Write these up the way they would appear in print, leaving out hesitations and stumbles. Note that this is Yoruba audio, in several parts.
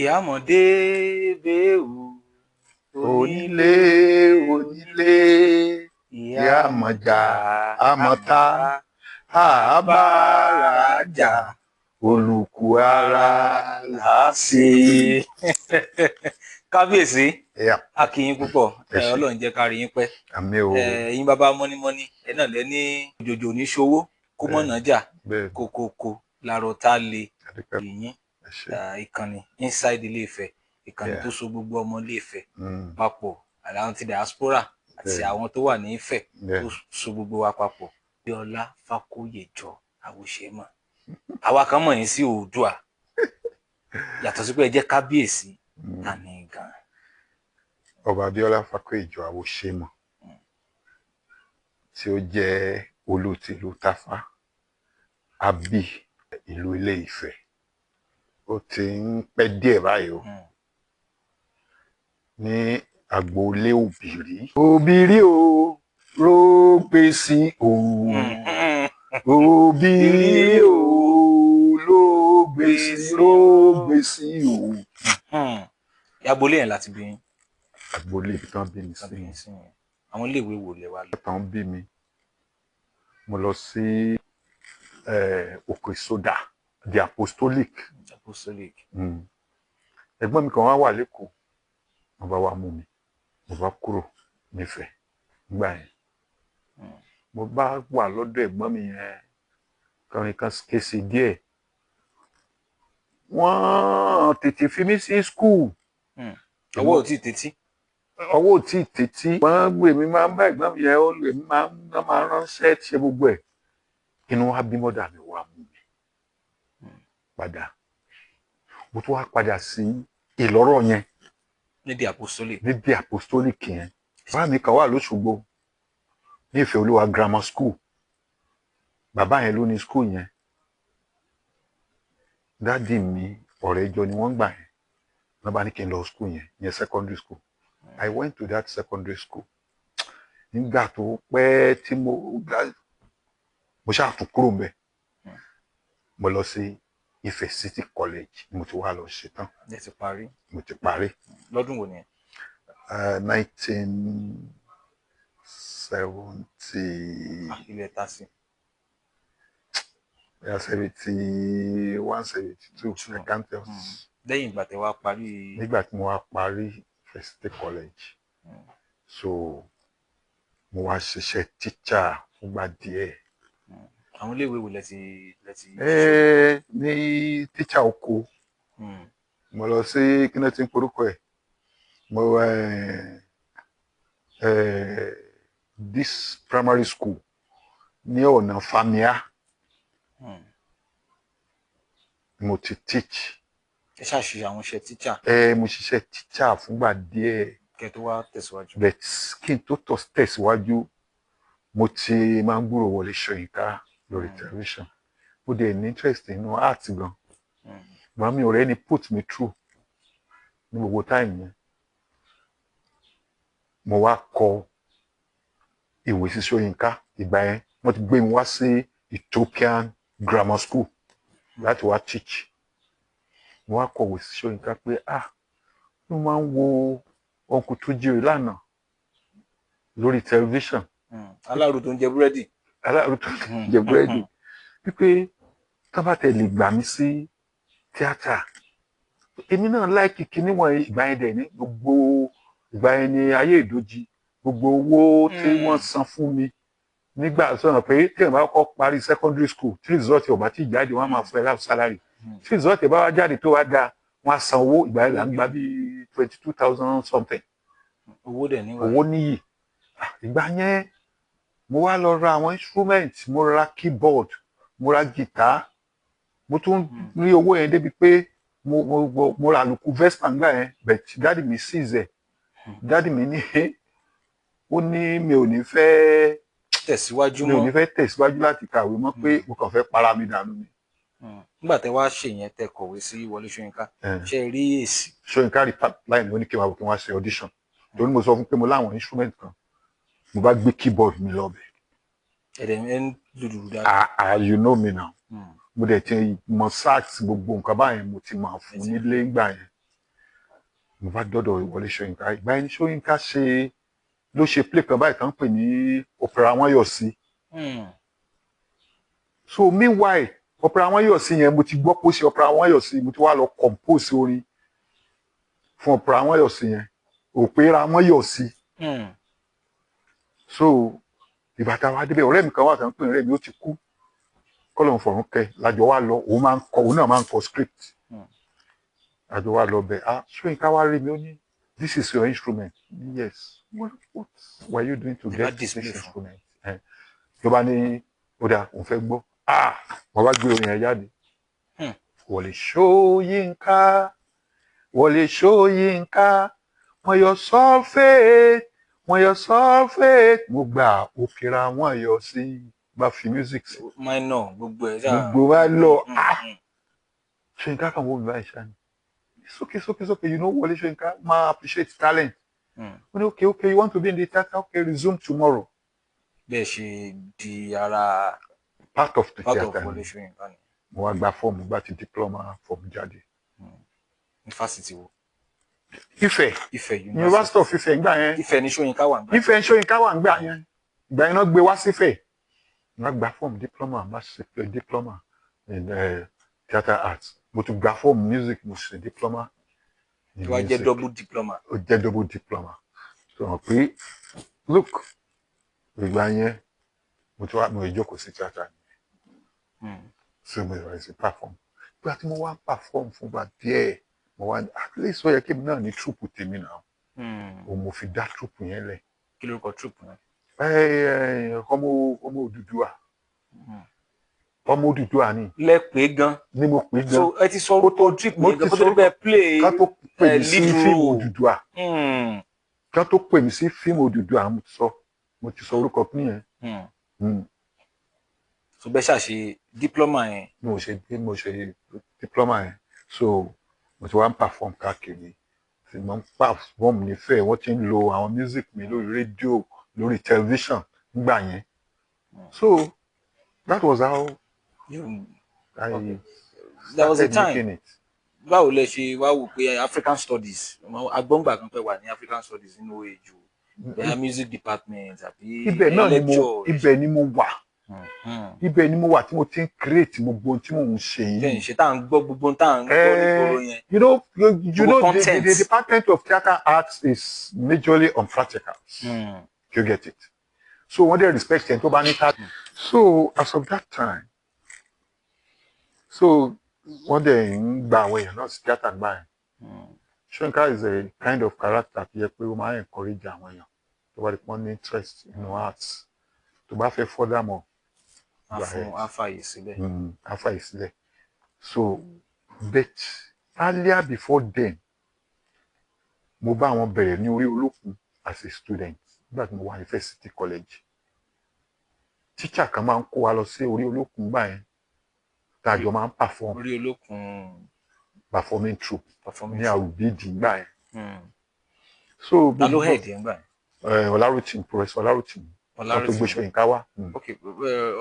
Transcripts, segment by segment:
Ìyámọ̀dé bẹ́ẹ̀wù. Onílé, onílé, ìyámọ̀jà àmọ̀ta, àbárajà olùkù ara là á ṣe. Kábíyèsí, a kí yín púpọ̀. Ẹ ṣé. Ọlọ́run jẹ́ ká rí yín pẹ́. Àmín o. Ẹ̀yin bàbá mọ́nímọ́ní ẹ náà lẹ́ ní òjòjò oníṣòwò kó mọ̀nà jà Bẹ́ẹ̀. kókókó làrọ̀ tá a lè Adúpẹ́. yín. Ẹ ṣé. Ìkànnì Inside Ilé-Ifẹ̀, ìkànnì tó so gbogbo ọmọ Ilé-Ifẹ̀ papọ̀, àwọn ti diaspora àti àwọn tó wà ní Ifẹ̀, tó so gbogbo wa papọ̀. Bíọ́lá Fákóyèjọ Àwòṣẹ́mọ̀, àwa kan mọ̀ yín sí Oòduà, yàtọ̀ sí pé ẹ jẹ́ kábíyèsí, ta ni gan? Ọba Abíọ́lá Fákóyèjọ Àwòṣẹ́mọ̀, tí ó jẹ́ olú tìlú Táfà, àbí ìlú Ilé-Ifẹ̀. Ó ti ń pẹ́ díẹ̀ báyìí o. Ní agboolé Òbìrí. Òbìrí o ló gbé sí o. Òbìrí o ló gbé sí, ló gbé sí o. Agboolé yẹn láti bí yín? Agboolé ibi tán bí mi Tán sí. Bí yín sí yẹn. Àwọn iléèwé wo lẹ wá lọ? Tán bí mi, mo lọ sí Òkè Sódà, the Apostolic. Apostolic. Ẹ̀gbọ́n mi kan wá wà lẹ́kọ̀ọ́, wọ́n bá wá mú mi, mo bá kúrò nífẹ̀ẹ́ nígbà yẹn. Mo bá wà lọ́dọ̀ ẹ̀gbọ́n mi yẹn, kọrin kan kése díẹ̀, wọ́n tètè fi mí sí school. Ọwọ́ ò tí ì tẹ́tí. Ọwọ́ ò tí ì tètí. Wọ́n gbé mi, máa ń bá ẹ̀gbọ́n mi yẹn, ó lè máa ń máa ránṣẹ́ ṣe gbogbo ẹ̀. Inú wa bí mother mi, wá mú mi padà. Mo tún wá padà sí Ìlọ́rọ̀ yẹn. Ní the Apostolic. Ní the Apostolic yẹn. Bàbá mi kan wà lóṣogbo, ní Ìfẹ́ Olúwa Grammar School. Bàbá yẹn ló ní school yẹn. Daddy mi, ọ̀rẹ́ jọ ni wọ́n gbà yẹn. Wọ́n bá ní kí n lọ school yẹn, yẹn secondary school. I went to that secondary school. Nígbà tó pẹ́ tí mo ṣáà tún kúrò ńbẹ̀, mo lọ sí Ifẹ̀ City College. Mo ti wá lọ ṣetán. Ẹ ti parí? Mo ti parí. Lọ́dún wo ni? 1970. Ilẹ̀ ta sí. Yeah, 71, 72, I can't tell. Lẹ́yìn ìgbà tẹ́ wá parí. Nígbà tí mo wá parí Ifẹ̀ City College, so mo wá ṣiṣẹ́ teacher fúngbà díẹ̀. Àwọn iléèwé wo lẹ ti? Ní teacher oko. Mo lọ sí, kí náà ti ń porúkọ ẹ̀, mo this primary school ní ọ̀nà Famia. Mo ti teach. Ẹ ṣàṣì àwọn iṣẹ́ teacher. Mo ṣiṣẹ́ teacher fúngbà díẹ̀. Kẹ́ tó wá tẹ̀síwájú. But kí n tó tẹ̀síwájú, mo ti máa ń gbúrò Wọlé Ṣóyínká lórí tẹlifíṣàn. Mo dẹ̀ ní interest nínú art gan. Màmá mi, ọ̀rẹ́ ni put me through ní gbogbo time yẹn. Mo wá kọ ìwé sí Ṣóyínká. Ìgbà yẹn, wọ́n ti gbé mi wá sí Ethiopian Grammar School láti wá teach. Mo wá kọ ìwé sí Ṣóyínká pé, ah, mo máa ń wo Uncle Túnjí lánàá lórí tẹlifíṣàn. Aláàrú tó ń jẹ búrẹ́dì. Aláàrú tó ń jẹ búrẹ́dì, wípé tó bá tẹ̀ lè gbà mí sí tíátà, èmi náà like kíní wọ̀nyí. Ìgbà yẹn dẹ̀ ní gbogbo ìgbà yẹn ní ayé ìdójì, gbogbo owó tí wọ́n san fún mi nígbà sọ̀rọ̀ pé tí èèyàn bá kọ́ parí secondary school, tí result ò bá tí jáde, wọ́n á máa fún ẹ láti salary. Tí result ẹ̀ bá wá jáde tó wá dáa, wọ́n á san owó. Ìgbà yẹn là ń gba bíi 22,000 something. Owó dẹ̀ níwà. Owó níyì. Ìgbà yẹn, mo wá lọ ra àwọn instrument. Mo ra keyboard, mo ra guitar. Mo tún rí owó yẹn débi pé mo ra àlùkù Vespa ńgbà yẹn, but daddy mi seize ẹ̀. Daddy mi ní, ó ní mi ò ní fẹ́ tẹ̀síwájú mi ò ní mọ́. fẹ́ tẹ̀síwájú láti kàwé mọ́, pé mo kàn fẹ́ para mi dànù ni. Nígbà tẹ́ wá ṣe yẹn, tẹ́ kọ̀wé sí Wọlé Ṣóyínká, ṣe rí èsì? Ṣóyínká reply mi, ó ní kí n wá, kí n wá ṣe audition, torí mo sọ fún pé mo láwọn instrument kan. Mo bá gbé keyboard mi lọ bẹ̀. Ẹ̀dẹ̀ ẹ̀ ń lùdùrù dáadáa. Ah ah, you know me now. Mo dẹ̀ ti mọ sax, gbogbo nǹkan báyẹn mo ti mọ̀ fún nílé ńgbà yẹn. Mo bá dọ́dọ̀ Wọlé Ṣóyínká. Ìgbà yẹn ni Ṣóyínká ṣe ló ṣe play kan báyìí kan pè ní Opera Wọn Yọ̀ Sí. So meanwhile, Opera Wọn Yọ̀ Sí yẹn, mo ti gbọ́ pé ó ṣe Opera Wọn Yọ̀ Sí, mo ti wá lọ compose orin fún Opera Wọn Yọ̀ Sí yẹn, Òpera Wọn Yọ̀ Sí. So ìgbà tá a wá débẹ̀, ọ̀rẹ́ mi kan wà tán pé ọ̀rẹ́ mi, ó ti kú, kọ́lọ́n fọ̀rún kẹ́, lájọ wá lọ. Òun máa ń kọ, òun náà máa ń kọ script. Àjọ wá lọ bẹ̀. Ah, Ṣóyínká wá rí mi, ó ní, "This is your instrument?" "Yes." What were you doing to Ẹ bá get this display fún. instrument?" Ló bá ní ó dáa, òun fẹ́ gbọ́. Ah, wọ́n bá gbé orin yẹn jáde. Wọlé Ṣóyínká, Wọlé Ṣóyínká, wọ́n yọ sọ́fẹ̀ẹ́, wọ́n yọ sọ́fẹ̀ẹ́, mo gbà òkèrà wọ́n yọ sí, bá fi music sí. Minor gbogbo ẹ̀ ṣáà. Gbogbo wa lọ. Ah, Ṣóyínká kan wọ́n mi báyìí ṣáà ni, "It's okay, it's okay, it's okay." You know Wọlé Ṣóyínká máa appreciate talent. Ó ní, Okay, you want to be in the theatre? Okay, resume tomorrow." Bẹ́ẹ̀ ṣe di ara Part of the part of theatre Wọlé ni. Ṣóyínká ni. Mo wá gba fọ́ọ̀mù, gba ti diploma fọ́ọ̀mù jáde. Ní fásitì wo? Ifẹ̀. Ifẹ̀. University of Ifẹ̀ ńgbà yẹn. Ifẹ̀ ní Ṣóyínká wà nígbà. Ifẹ̀ Ṣóyínká wà ńgbà yẹn. Ìgbà yẹn náà gbé wá sífẹ̀. Wọ́n gba fọ́ọ̀mù diploma, má ṣe pé diploma in theatre arts. Mo tún gba fọ́ọ̀mù music, mo ṣe diploma in Tí wàá jẹ́ music. Double diploma. Ó jẹ́ double diploma. So hàn pé look, ìgbà yẹn mo ti wá, mo ìjókòó sí theatre. So mo bẹ̀rẹ̀ sí perform. Ìgbà tí mo wá ń perform fúngbà díẹ̀, mo wá ní at least ó yẹ kí èmi náà ní troupe tèmi náà. Òun mo fi dá troupe yẹn lẹ̀. Kí lórúkọ troupe náà? Ẹ ẹ, ọmọ Odùduwà. Ọmọ Odùduwà ni. Lẹ́pẹ́ gan. Ni mo pè gan. So ẹ ti sọ orúkọ troupe Mo yẹn gan ti kó tó sọ di bẹ́ẹ̀ play ká tó pè mí sí lead fíìmù role. Odùduwà. Ká tó pè mí sí fíìmù Odùduwà, mo ti sọ orúkọ pín yẹn. So bẹ́ẹ̀ ṣàṣe diploma yẹn. Bí mo ṣe diploma yẹn, so mo ti wá ń perform káàkiri, tí mo ń perform nífẹ̀ẹ́, wọ́n ti ń lo àwọn music mi lórí rédíò, lórí tẹlifíṣàn nígbà yẹn. So that was how I Okay. There was a started time. making it. Báwo lẹ ṣe wá wò pé African studies, agbọ́ngbà kan pẹ́ wà ní African studies nínú OAU, bóyá music department àbí Ibẹ̀ náà ni mo lecture? Ibẹ̀ ni mo wà. Ibẹ̀ ni mo wà tí mo ti ń create gbogbo ohun tí mò ń ṣe Bẹ́ẹ̀ yìí. ṣe tá à ń gbọ́, gbogbo tá à ń gbọ́ nígboro yẹn. You Gbogbo know content. the department of theatre arts is majorly on practicals. You get it? So wọ́n dẹ̀ respect ẹni tó bá ní talent. So as of that time, so wọ́n dẹ̀ ń gba àwọn èèyàn náà sí theatre gbà yẹn. Ṣóyínká is a kind of character tó yẹ pé ó máa ń encourage àwọn èèyàn tó bá rí pọ́n ní interest nínú arts, tó bá fẹ́ further more. A Go fún ahead. a fààyè sílẹ̀. Á fàyè sílẹ̀. So but earlier, before then, mo bá wọn bẹ̀rẹ̀ ní orí olókun as a student. Nígbà tí mo wà ní First City College, teacher kan máa ń kó wa lọ sí orí olókun gbà yẹn, tá a jọ máa ń perform. Orí olókun. Performing troupe. Performing. Ní àrùbídì gbà yẹn. So Ta ló head yẹn gbà yẹn? Ọlárótìmí, Professor Ọlárótìmí, wọn tó gbé Ṣóyínká wá. Ok,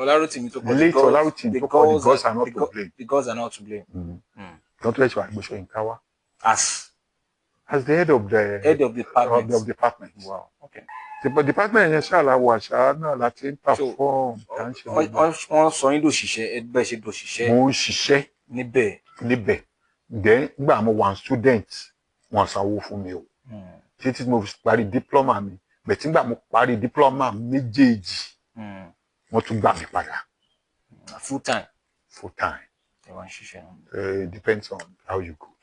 Ọlárótìmí tó kọ Late Ọlárótìmí tó kọ The Gods Are Not to Blame. The Gods Are Not to Blame. Kan tó ẹ̀ṣọ́ àgbé Ṣóyínká wá As as the head of the head of the department. Of the department. Wow, okay. The department yẹn ṣàlàwọ̀ àṣà náà láti ń perform, tá ń ṣe gbogbo. Wọ́n sọ yín dòṣìṣẹ́, ẹgbẹ́ ṣe dòṣìṣẹ́ Mo ń ṣiṣẹ́ níbẹ̀. níbẹ̀. Then nígbà mo wà student, wọ́n sanwó fún mi o títí tí mo fi parí diploma mi. Bẹ̀ tí nígbà mo parí diploma méjèèjì, wọ́n tún gbà mí padà. Full time. Full time. Ẹ wá ń ṣiṣẹ́. Depends on how you good.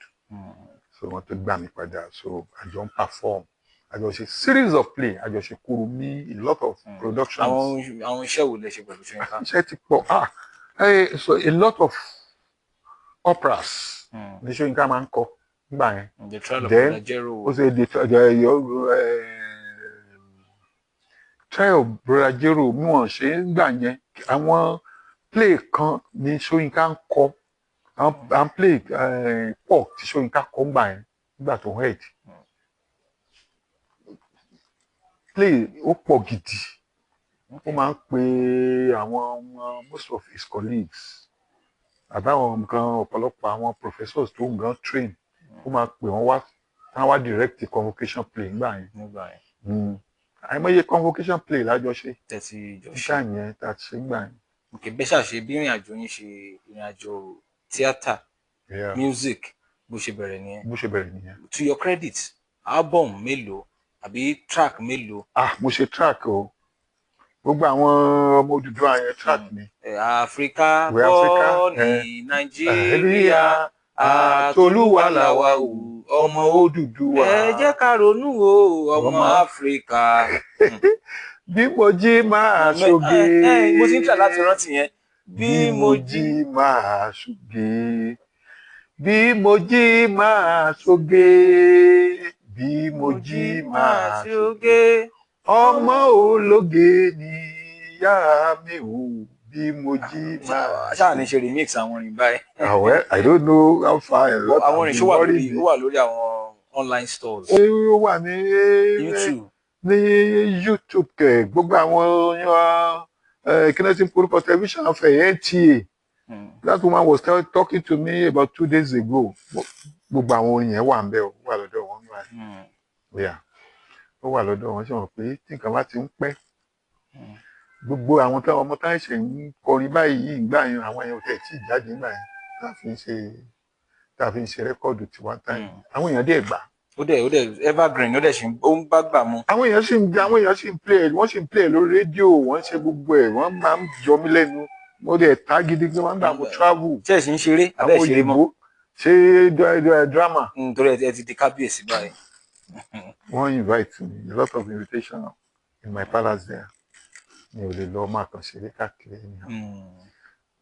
So wọ́n tún gbà mí padà, so àjọ ń perform, àjọ ṣe series of play, àjọ ṣe Kurumi, a lot of productions. Àwọn iṣẹ́ wo lẹ ṣe pẹ̀lú Ṣóyínká? Iṣẹ́ ti pọ̀. Ah, so a lot of operas ní Ṣóyínká máa ń kọ nígbà yẹn. The Trial of Then, Brother Jero. Ó ṣe the Trial of Brother Jero bí wọ́n ṣe ń gbà yẹn. Àwọn play kan ní Ṣóyínká ń kọ, àwọn play pọ̀ tí Ṣóyínká kọ ńgbà yẹn, nígbà tó head play, ó pọ̀ gidi. Ó máa ń pe àwọn most of his colleagues àbáwọn nǹkan, ọ̀pọ̀lọpọ̀ àwọn professors tó ń gan train, ó máa pè wọ́n wá. Táwọn wá direct the convocation play ńgbà yẹn. Nígbà yẹn. Àìmọye convocation play lájọ ṣe. Tẹ̀sí jọ ṣe. Nígbà yẹn tá a ti ṣe ńgbà yẹn. Ok, bẹ́ẹ̀ ṣàṣe bí ìrìn àjò yín ṣe, ìrìn àjò tíátà, music, bó ṣe bẹ̀rẹ̀ nìyẹn. Bó ṣe bẹ̀rẹ̀ nìyẹn. To your credit, album mélòó àbí track mélòó? Ah, mo ṣe track o. Gbogbo àwọn ọmọ Odùduwà yẹn, track ni. Áfíríkà kọ́ ní Nàìjíríà, àtolúwa làwa o, ọmọ Odùduwà. Ẹ jẹ́ ká ronú o, ọmọ Áfíríkà. Bí mo jí máa ṣoge. Mo ti ń tà láti rántí yẹn. Bí mo jí máa ṣoge. Bí mo jí máa ṣoge. Bí mo jí máa ṣoge. Ọmọ ológe ni ìyá mi ò, bí mo jí máa. Ṣáà ní ṣe remix àwọn orin báyìí. Ah, well, I don't know how far a lot. Àwọn orin ṣó wà lórí, ó wà lórí àwọn online stores? Ó wà ní YouTube. Ní YouTube kẹ, gbogbo àwọn kí ni tí ń porúkọ tẹlifíṣàn fẹ̀, NTA. That woman was talking to me about 2 days ago. Gbogbo àwọn orin yẹn wà ń bẹ̀, ó wà lọ́dọ̀ wọn. Yeah, ó wà lọ́dọ̀ wọn. Ṣe wọ́n pé tí nǹkan bá ti ń pẹ́, gbogbo àwọn táwọn ọmọ táwọn ṣe ń kọrin báyìí ìgbà yẹn, àwọn yẹn ò tẹ̀ tí ì jáde nígbà yẹn tá a fi ń ṣe record tiwa táyì, àwọn èèyàn dẹ̀ gbà. Ó dẹ̀ evergreen, ó dẹ̀ ṣì ó ń bá gbà mu. Àwọn èèyàn sì ń play, wọ́n sì ń play lórí rédíò, wọ́n ṣe gbogbo ẹ̀, wọ́n máa ń jọ mí lẹ́nu. Mo dẹ̀ ta gidi gan wọ́n gbà mo travel. Ṣé ẹ̀ ṣì ń ṣeré abẹ́ Àwọn ṣeré mọ́? òyìnbó ṣe drama. Nítorí ẹ ti di kábíyèsí báyìí. Wọ́n invite me, a lot of invitation in my palace there. Mi ò lè lọ, máa kàn ṣeré káàkiri anyhow.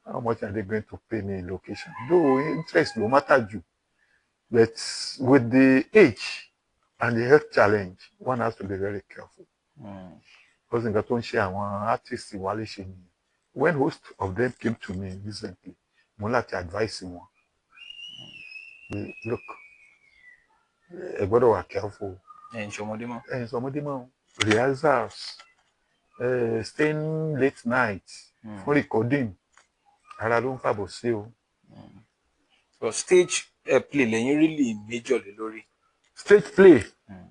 How much are they going to pay me in location? Though interest ló matter jù, but with the age and the health challenge, one has to be very careful. Because nǹkan tó ń ṣe àwọn artists wa léṣe nìyẹn. When host of them came to me recently, mo ní láti advice wọn pé, look, ẹ gbọ́dọ̀ wà careful. Ẹ̀ ń ṣe ọmọdé mọ́. Ẹ ń sọ ọmọdé mọ́. Rehearsals, staying late night fún recording, ara ló ń fàbọ̀ sí o. So stage play lẹ́yìn really major lé lórí. Stage play,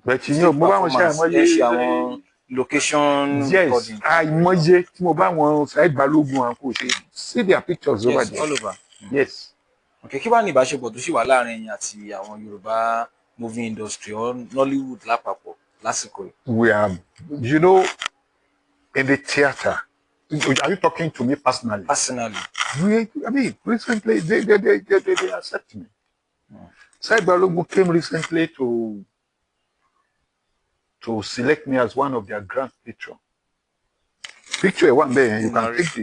but you know, mo bá wọn ṣe àìmọye. Ẹ ṣe àwọn location Yes, recording. àìmọye tí mo bá wọn Saheed Balogun and co ṣe. See their pictures over there. All over. Yes. Ok, kí wàá ní ìbáṣepọ̀ tó ṣì wà láàrin ẹ̀yin àti àwọn Yorùbá movie industry or Nollywood lápapọ̀ lásìkò yìí? We are, in the theatre. Are you talking to me personally? Personally. I mean, recently they accept me. Saheed Balogun came recently to select me as one of their grand patron. Picture ẹ̀ wà ńbẹ̀ yẹn, you can take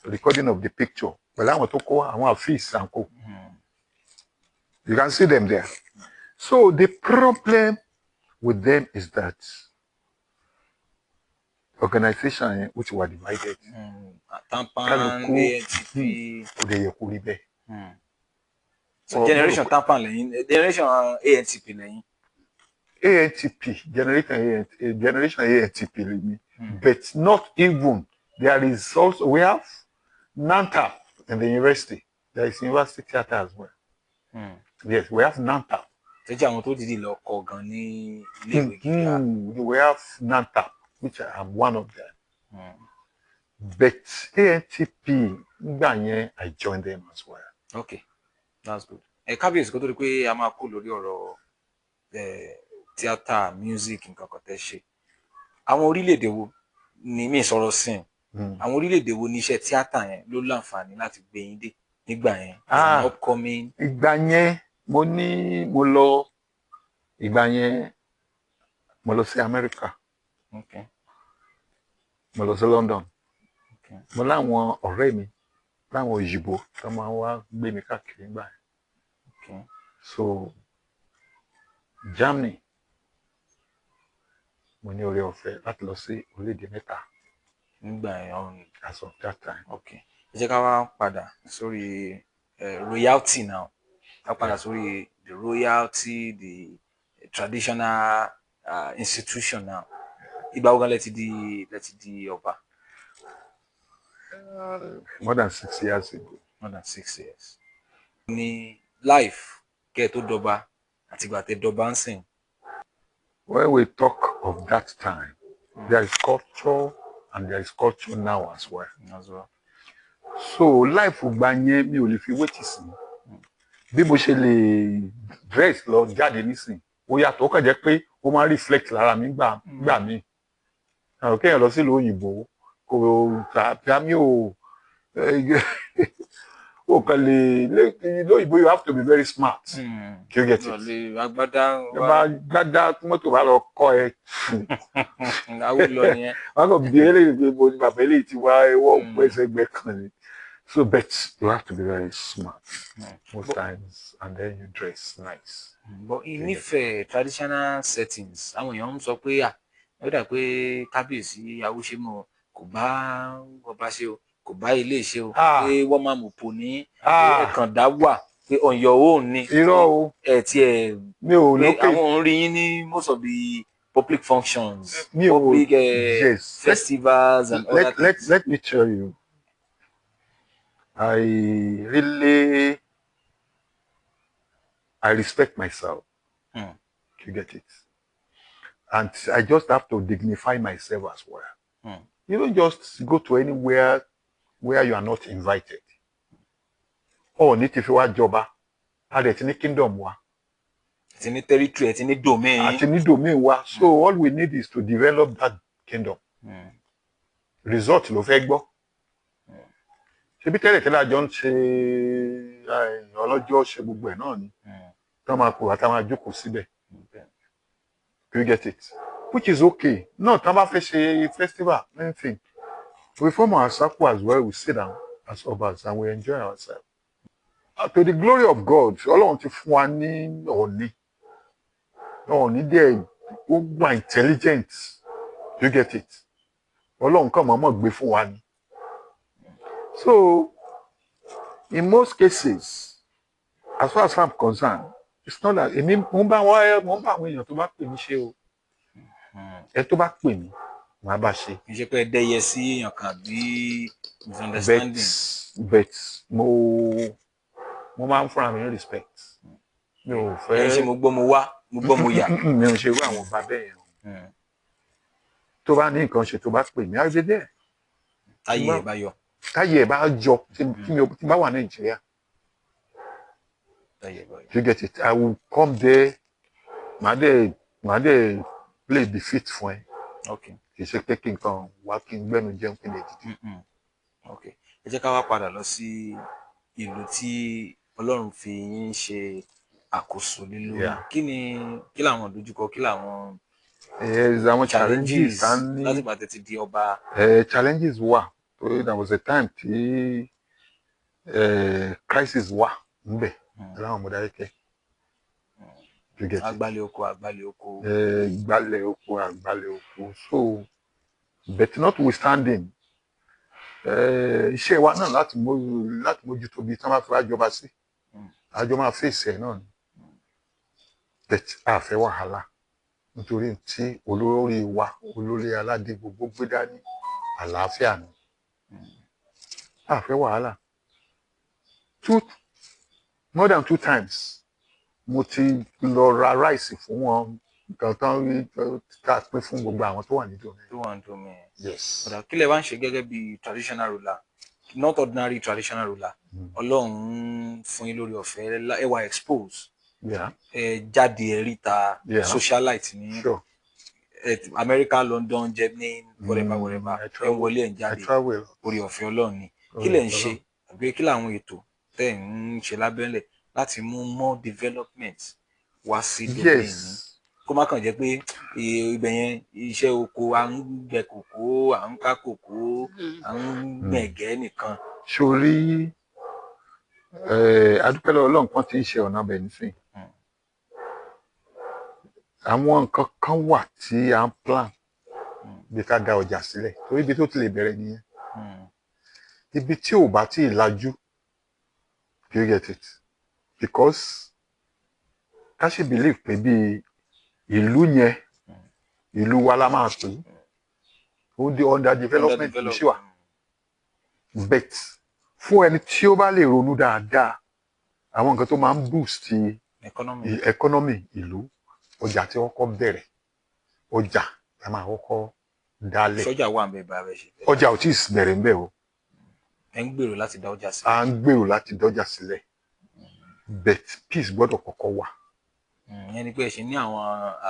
the recording of the picture. Pẹ̀lú àwọn tó kó àwọn àfíìsì and co. You can see them there. So the problem with them is that organization yẹn, which were divided. Tampan, Kálukú. ANTP. Kò dẹ̀ yẹ kó rí bẹ́ẹ̀. So generation Tampan lẹ́yìn, generation ANTP lẹ́yìn. ANTP, generation ANT, generation ANTP lèmi. But not even, there is also, we have NANTAP in the university. There is university theatre as well. Yes, we have NANTAP. Tó jẹ́ àwọn tó dìde lọ kọ gan ní iléèwé gíga. We have NANTAP, which I am one of them. But ANTP, nígbà yẹn, I joined them as well. Okay, that's good. Ẹ kábíyèsí, kó tó di pé a máa kó lórí ọ̀rọ̀ tíátà, music, nǹkan kan tẹ́ ṣe, àwọn orílẹ̀-èdè wo ni mí sọ̀rọ̀ sí i, àwọn orílẹ̀-èdè wo ní iṣẹ́ tíátà yẹn ló láǹfààní láti gbé yín dé nígbà yẹn as an Ah. upcoming? Ìgbà yẹn mo ní mo lọ, ìgbà yẹn mo lọ sí Amẹ́ríkà, mo lọ sí London. Mo láwọn ọ̀rẹ́ mi láwọn òyìnbó tó máa ń wá gbé mi káàkiri nígbà yẹn. So Germany, mo ní oore ọ̀fẹ́ láti lọ sí orílẹ̀-èdè mẹ́ta Nígbà yẹn ọ̀hún. as of that time. Okay, ẹ jẹ́ ká wá padà sórí royalty now, ká padà sórí the royalty, the traditional institution now. Ìgbà wo gan lẹ ti di ọba? More than 6 years ago. More than 6 years. Ní life kẹ́ ẹ tó dọba? Àtìgbà tẹ́ dọba ń sìn. When we talk of that time, there is culture and there is culture now as well. As well. So life gba yẹn, mi ò lè fi wé tìsín. Bí mo ṣe lè dress lọ jáde nísìn, ó yàtọ̀. Ó kàn jẹ́ pé ó máa ń reflect lára mi gbà mí. Àwọn kéèyàn lọ sílùú òyìnbó kò tàbí àmì ò ó kàn lè lóyìnbó, you have to be very smart. You get it? Lè agbádá. Ẹ bá gbádá, mọ́tò bá lọ kọ́ ẹ. Awó lọ nìyẹn. Wọn kò bí eléyìí pé mo ní bàbá eléyìí ti wá ẹwọ́ pẹ́sẹ́gbẹ́ kan ni. So, but you have to be very smart most times, and then you dress nice. But ìnífẹ̀ẹ́ traditional settings, àwọn èèyàn ń sọ pé à ó dà pé kábíyèsí Awúṣemọ kò bá ọba ṣe o, kò bá ilé ṣe o, pé wọ́n máa mú pò ní ẹ̀kàndá wà, pé on your own ni. Irọ́ o. Ẹ̀ tiẹ̀ Mi ò pé lókè. àwọn ò ń rí yín ní most of the public functions, Mi ò public festivals and other things. Let me tell you, I really I respect myself. You get it? And I just have to dignify myself as well. You don't just go to anywhere where you are not invited. Ọọ̀ni ti fi wá jọba, a dẹ̀ ti ní kingdom wa. Ẹ ti ní territory, ẹ ti ní domain. Àti ní domain wa. So all we need is to develop that kingdom. Result ló fẹ́ gbọ́. Ṣebí tẹ́lẹ̀ tẹ́lẹ̀, àjọ ń ṣe ọlọ́jọ́, ṣe gbogbo ẹ̀ náà ni. Tí wọ́n máa pè wá, tá máa jókòó síbẹ̀. You get it? Which is okay. Náà tí wọ́n bá fẹ́ ṣe festival, anything, we form our circle as well, we sit down as obas and we enjoy ourselves. To the glory of God, Ọlọ́run ti fún wa ní Ọọ̀ni. Ọọ̀ni dẹ̀ ó wà intelligent. You get it? Ọlọ́run kàn mọ̀ọ́mọ̀ gbé fún wa ni. So in most cases, as far as I'm concerned, it's not that èmi mo ń bá àwọn èèyàn tó bá pè mí ṣe o. Ẹ tó bá pè mí, màá bá ṣe. Kì í ṣe pé ẹ dẹ́yẹ sí èèyàn kan àbí misunderstanding. But mo máa ń fúnra mi ní respect. Mi ò fẹ́. Ẹ ṣe mo gbọ́ mo wá, mo gbọ́ mo yà. Mi ò ṣe irú àwọn ọba bẹ́ẹ̀ yẹn o. Tó bá ní nǹkan ṣe, tó bá pè mí, á gbé dẹ́. Táyé ẹ bá yọ. Táyé ẹ̀ bá yọ, tí mi ò tí bá wà Nàìjíríà. Táyé ẹ bá yọ. You get it? I will come there, màá dẹ̀ play the fit fún ẹ. Kì í ṣe pé kí n kàn wá, kí n gbẹ́nu jẹun, kí n lè dìde. Ok, ẹ jẹ́ ká wá padà lọ sí ìlú tí Ọlọ́run fi yín ṣe àkóso lé lórí. Kí làwọn ìdojúkọ, kí làwọn Àwọn challenges challenges tá ní láti ìgbà tẹ́ ti di ọba? Challenges wà, torí there was a time tí crisis wà níbẹ̀ láwọn Mọdákẹ́kẹ́. You get it? Agbálẹ̀ oko, agbálẹ̀ oko. Gbálẹ̀ oko, àgbálẹ̀ oko. So, but notwithstanding, iṣẹ́ wa náà láti mójútó bí tí wọ́n bá fi wá jọba sí, àjọ máa fèsì ẹ̀ náà ni. But a fẹ́ wàhálà, nítorí tí olórí wa, olórí aládé gbogbo gbé dání, àlàáfíà ni. A fẹ́ wàhálà. Two more than two times mo ti lọ ra rice fún wọn, nǹkan tán rí tá a pín fún gbogbo àwọn tó wà nídìí omi. Tó wà ní domain. Yes. Ọ̀dà, kí lẹ wá ń ṣe gẹ́gẹ́ bí traditional ruler, not ordinary traditional ruler? Ọlọ́run fún yín lórí ọ̀fẹ́, ẹ wà expose, ẹ jáde, ẹ ríta, socialite ní ẹ America, London, Germany, whatever, whatever. I Ẹ travel. wọlé, ẹ ń I jáde. travel. Orí ọ̀fẹ́ Ọlọ́run ni. Kí lẹ̀ ń ṣe àbí kí làwọn ètò tẹ́ ẹ̀ ń ṣe lábẹ́lẹ̀ láti mú more development wá sí domain yín? Kó má kàn jẹ́ pé ibẹ̀ yẹn, iṣẹ́ oko, à ń gbẹ kòkó, à ń ká kòkó, à ń gbẹ̀gẹ́ nìkan. Sórí adúpẹ́ lọ́wọ́ Ọlọ́run kan tí ń ṣe ọ̀nà abẹ nísìn. Àwọn nǹkan kan wà tí à ń plan, bí ká dá ọjà sílẹ̀, torí ibi tó ti lè bẹ̀rẹ̀ nìyẹn. Ibi tí ò bá tí ì lajú, you get it? Because ká ṣe believe pé bí ìlú yẹn, ìlú wa la máa pè é, ó di under development ló ṣì wà. But fún ẹni tí ó bá lè ronú dáadáa, àwọn nǹkan tó máa ń boost Economy. Economy ìlú, ọjà tí wọ́n kọ́ bẹ̀rẹ̀, ọjà la máa kọ́kọ́ dálẹ̀. Sọ́jà wà ń bẹ bá a ṣe. Ọjà ò tí ì bẹ̀rẹ̀ ń bẹ̀ o. Ẹ ń gbèrò láti dá ọjà sílẹ̀. À ń gbèrò láti dọ́jà sílẹ̀, but peace gbọ́dọ̀ kọ́kọ́ wà. Ìyẹn ni pé ẹ ṣe ní àwọn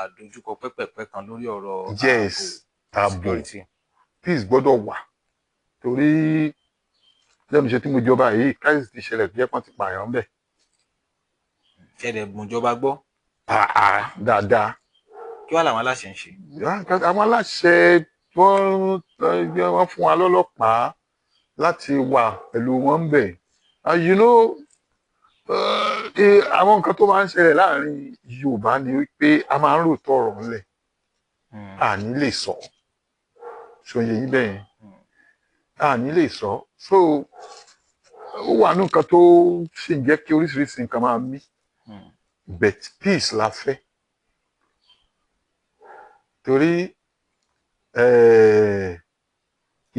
àdójúkọ pẹ́pẹ̀pẹ́ kan lórí ọ̀rọ̀ Yes, ààbò. Security. Peace gbọ́dọ̀ wà, torí lẹ́nu iṣẹ́ tí mo jọba yìí, crisis ti ṣẹlẹ̀ tó jẹ́ pọ́n ti pààyàn ń bẹ̀. Ṣẹlẹ̀ gbùnjọba gbọ́. Àà, dáadáa. Kí wàá làwọn aláṣẹ ń ṣe? Àwọn aláṣẹ, wọ́n fún wa lọ́lọ́pàá láti wà pẹ̀lú wọn ń bẹ̀. And àwọn nǹkan tó máa ń ṣẹlẹ̀ láàrin Yorùbá ni wípé a máa ń rò tọrọ ńlẹ̀, a ní lè sọ ṣòye yín bẹ́ẹ̀ yẹn, a ní lè sọ. So ó wà ní nǹkan tó sì ń jẹ́ kí oríṣiríṣi nǹkan máa mí, but peace la fẹ́, torí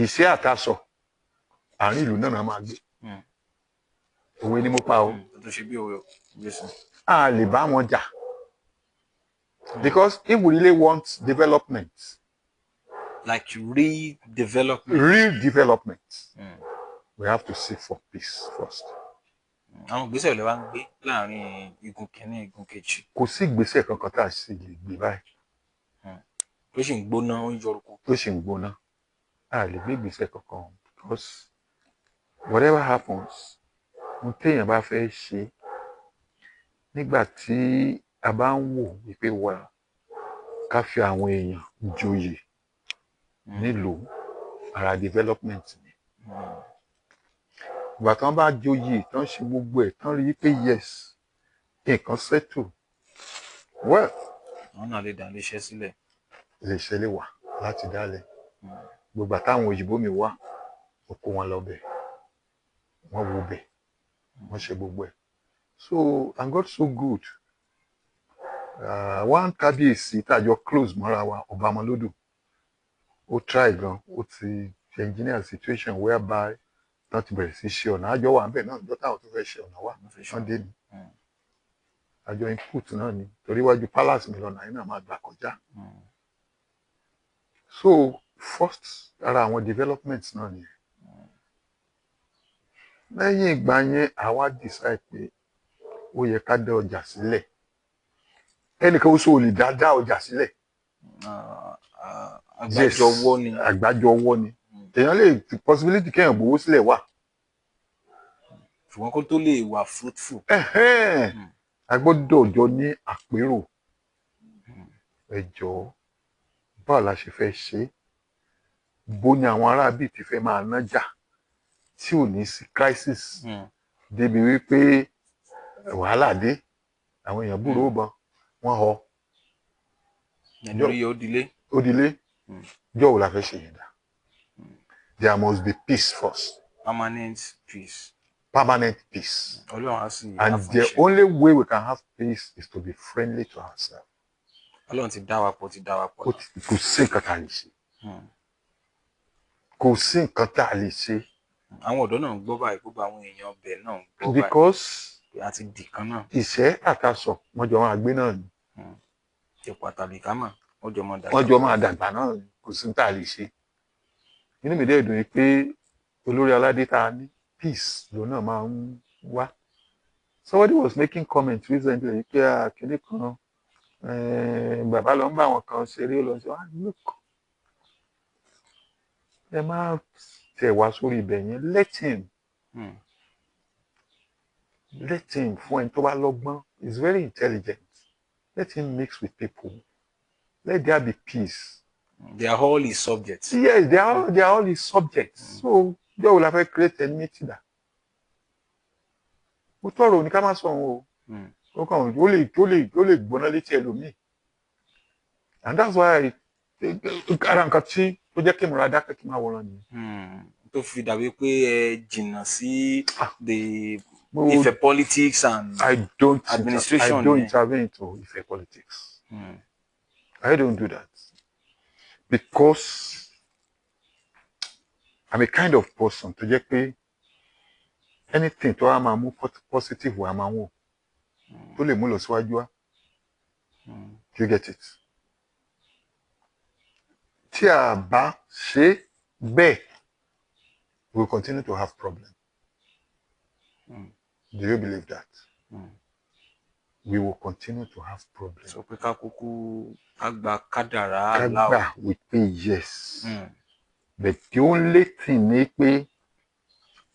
ìṣẹ́ àtasọ̀ àárín ìlú náà máa gbé. Òwe ni mo pa o. Tó ṣe bí òwe Jésù. A lè bá wọn jà, because if we really want development, like real development, real development, we have to seek for peace first. Àwọn ìgbésẹ̀ lè wá ń gbé láàrin igun kìíní, igun kejì? Kò sí ìgbésẹ̀ kankan tá a sì lè gbé báyìí. Tó sì ń gbóná, ó ń yọrùkú. Tó sì ń gbóná, a lè gbé ìgbésẹ̀ kankan, because whatever happens, ohun téèyàn bá fẹ́ ṣe nígbà tí a bá ń wò wípé wà ká fi àwọn èèyàn joyè nílùú, ara development ni. Ìgbà tí wọ́n bá joyè tán, ṣe gbogbo ẹ̀ tán, rí i pé yes, nǹkan settle well, àwọn náà lè dá iléeṣẹ́ sílẹ̀. Iléeṣẹ́ lè wà láti dálẹ̀. Gbogbo àtàwọn òyìnbó mi wá, mo kó wọn lọ bẹ̀, wọ́n wo bẹ̀, wọ́n ṣe gbogbo ẹ̀. So, and God so good, one kábíyèsí tàjọ close mọ́ra wa, ọba ọmọlódù, ó try gan, ó ti engineer situation whereby tán ti bẹ̀rẹ̀ sí ṣe ọ̀nà. Àjọ wà níbẹ̀ náà ìjọ táwọn tó fẹ́ ṣe ọ̀nà wà, wọ́n dé ni, àjọ input náà ni, torí iwájú palace mi lọ́nà yìí náà máa gbà kọjá. So first, ara àwọn developments náà nìyẹn. Lẹ́yìn ìgbà yẹn, àwa decide pé ó yẹ ká dá ọjà sílẹ̀. Ẹnìkan oṣù ò lè dá ọjà sílẹ̀. Àgbájọ ọwọ́ ni. Àgbájọ ọwọ́ ni. Èèyàn lè, possibility kéèyàn gbowó sílẹ̀ wà. Ṣùgbọ́n kó tó lè wà fruitful, A gbọ́dọ̀ jọ ní àpérò. Ẹ jọ̀ọ́, báwo la ṣe fẹ́ ṣe é? Bó ni àwọn aráabí ti fẹ́ máa nájà tí ò ní sí crisis débi wípé wàhálà dé, àwọn èèyàn búrò bọn wọ́n họ. Ẹni orí yóò dilé. Ó dilé. Jọ́ wo la fẹ́ ṣe yẹn dá? There must be peace first. Permanent peace. Permanent peace. Ọlọ́run á sì And the only way we can have peace is to be friendly to ourselves. Ọlọ́run ti dá wa pọ̀, ti dá wa pọ̀. Kò sí nǹkan tá a lè ṣe. Kò sí nǹkan tá a lè ṣe. Àwọn ọ̀dọ́ náà ń gbọ́ báyìí, gbogbo àwọn èèyàn ọbẹ̀ náà ń gbọ́ báyìí. Because àti dìkan náà. Ìṣẹ́ àtàsọ̀, wọ́n jọ máa gbé náà ni. Ipò àtàlìkámà, wọ́n jọ máa dàgbà. Wọ́n jọ máa dàgbà náà ni. Kò sí tá a lè ṣe. Inú mi dẹ̀ dùn yìí pé olórí aládé tá a ní, peace lòun náà máa ń wá. Somebody was making comment recently pé kíní kan, bàbá lọ ń bá àwọn kan ṣeré, ó lọ sí wá. Look, ẹ má tẹ̀ wá sórí ibẹ̀ yẹn. Let him, let him. Fún ẹni tó bá lọ́gbọ́n, he is very intelligent. Let him mix with people. Let there be peace. They are all his subjects. Yes, they are all his subjects. So jọ́ wo la fẹ́ create enmity dà? Mo tọrọ òní ká má sọ òun o. Ó kàn ó lè gbóná létí ẹlòmíì, and that's why ara nǹkan tí ó jẹ́ kí n ra dákẹ́, kí n máa wòran nìyẹn. Tó fi dàbí pé ẹ jìnnà sí the Ife politics and I don't administration. I don't intervene into Ife politics. I don't do that because I'm a kind of person tó jẹ́ pé anything tó wá máa mú positive wá máa wò. tó lè mú lọ síwájú wá. You get it? Tí a bá ṣe bẹ́ẹ̀, we will continue to have problem. Do you believe that? We will continue to have problem. Sọ pé ká kúkú ká gba kádàrá Ká aláwọ̀. gbà wípé yes. But the only thing ni pé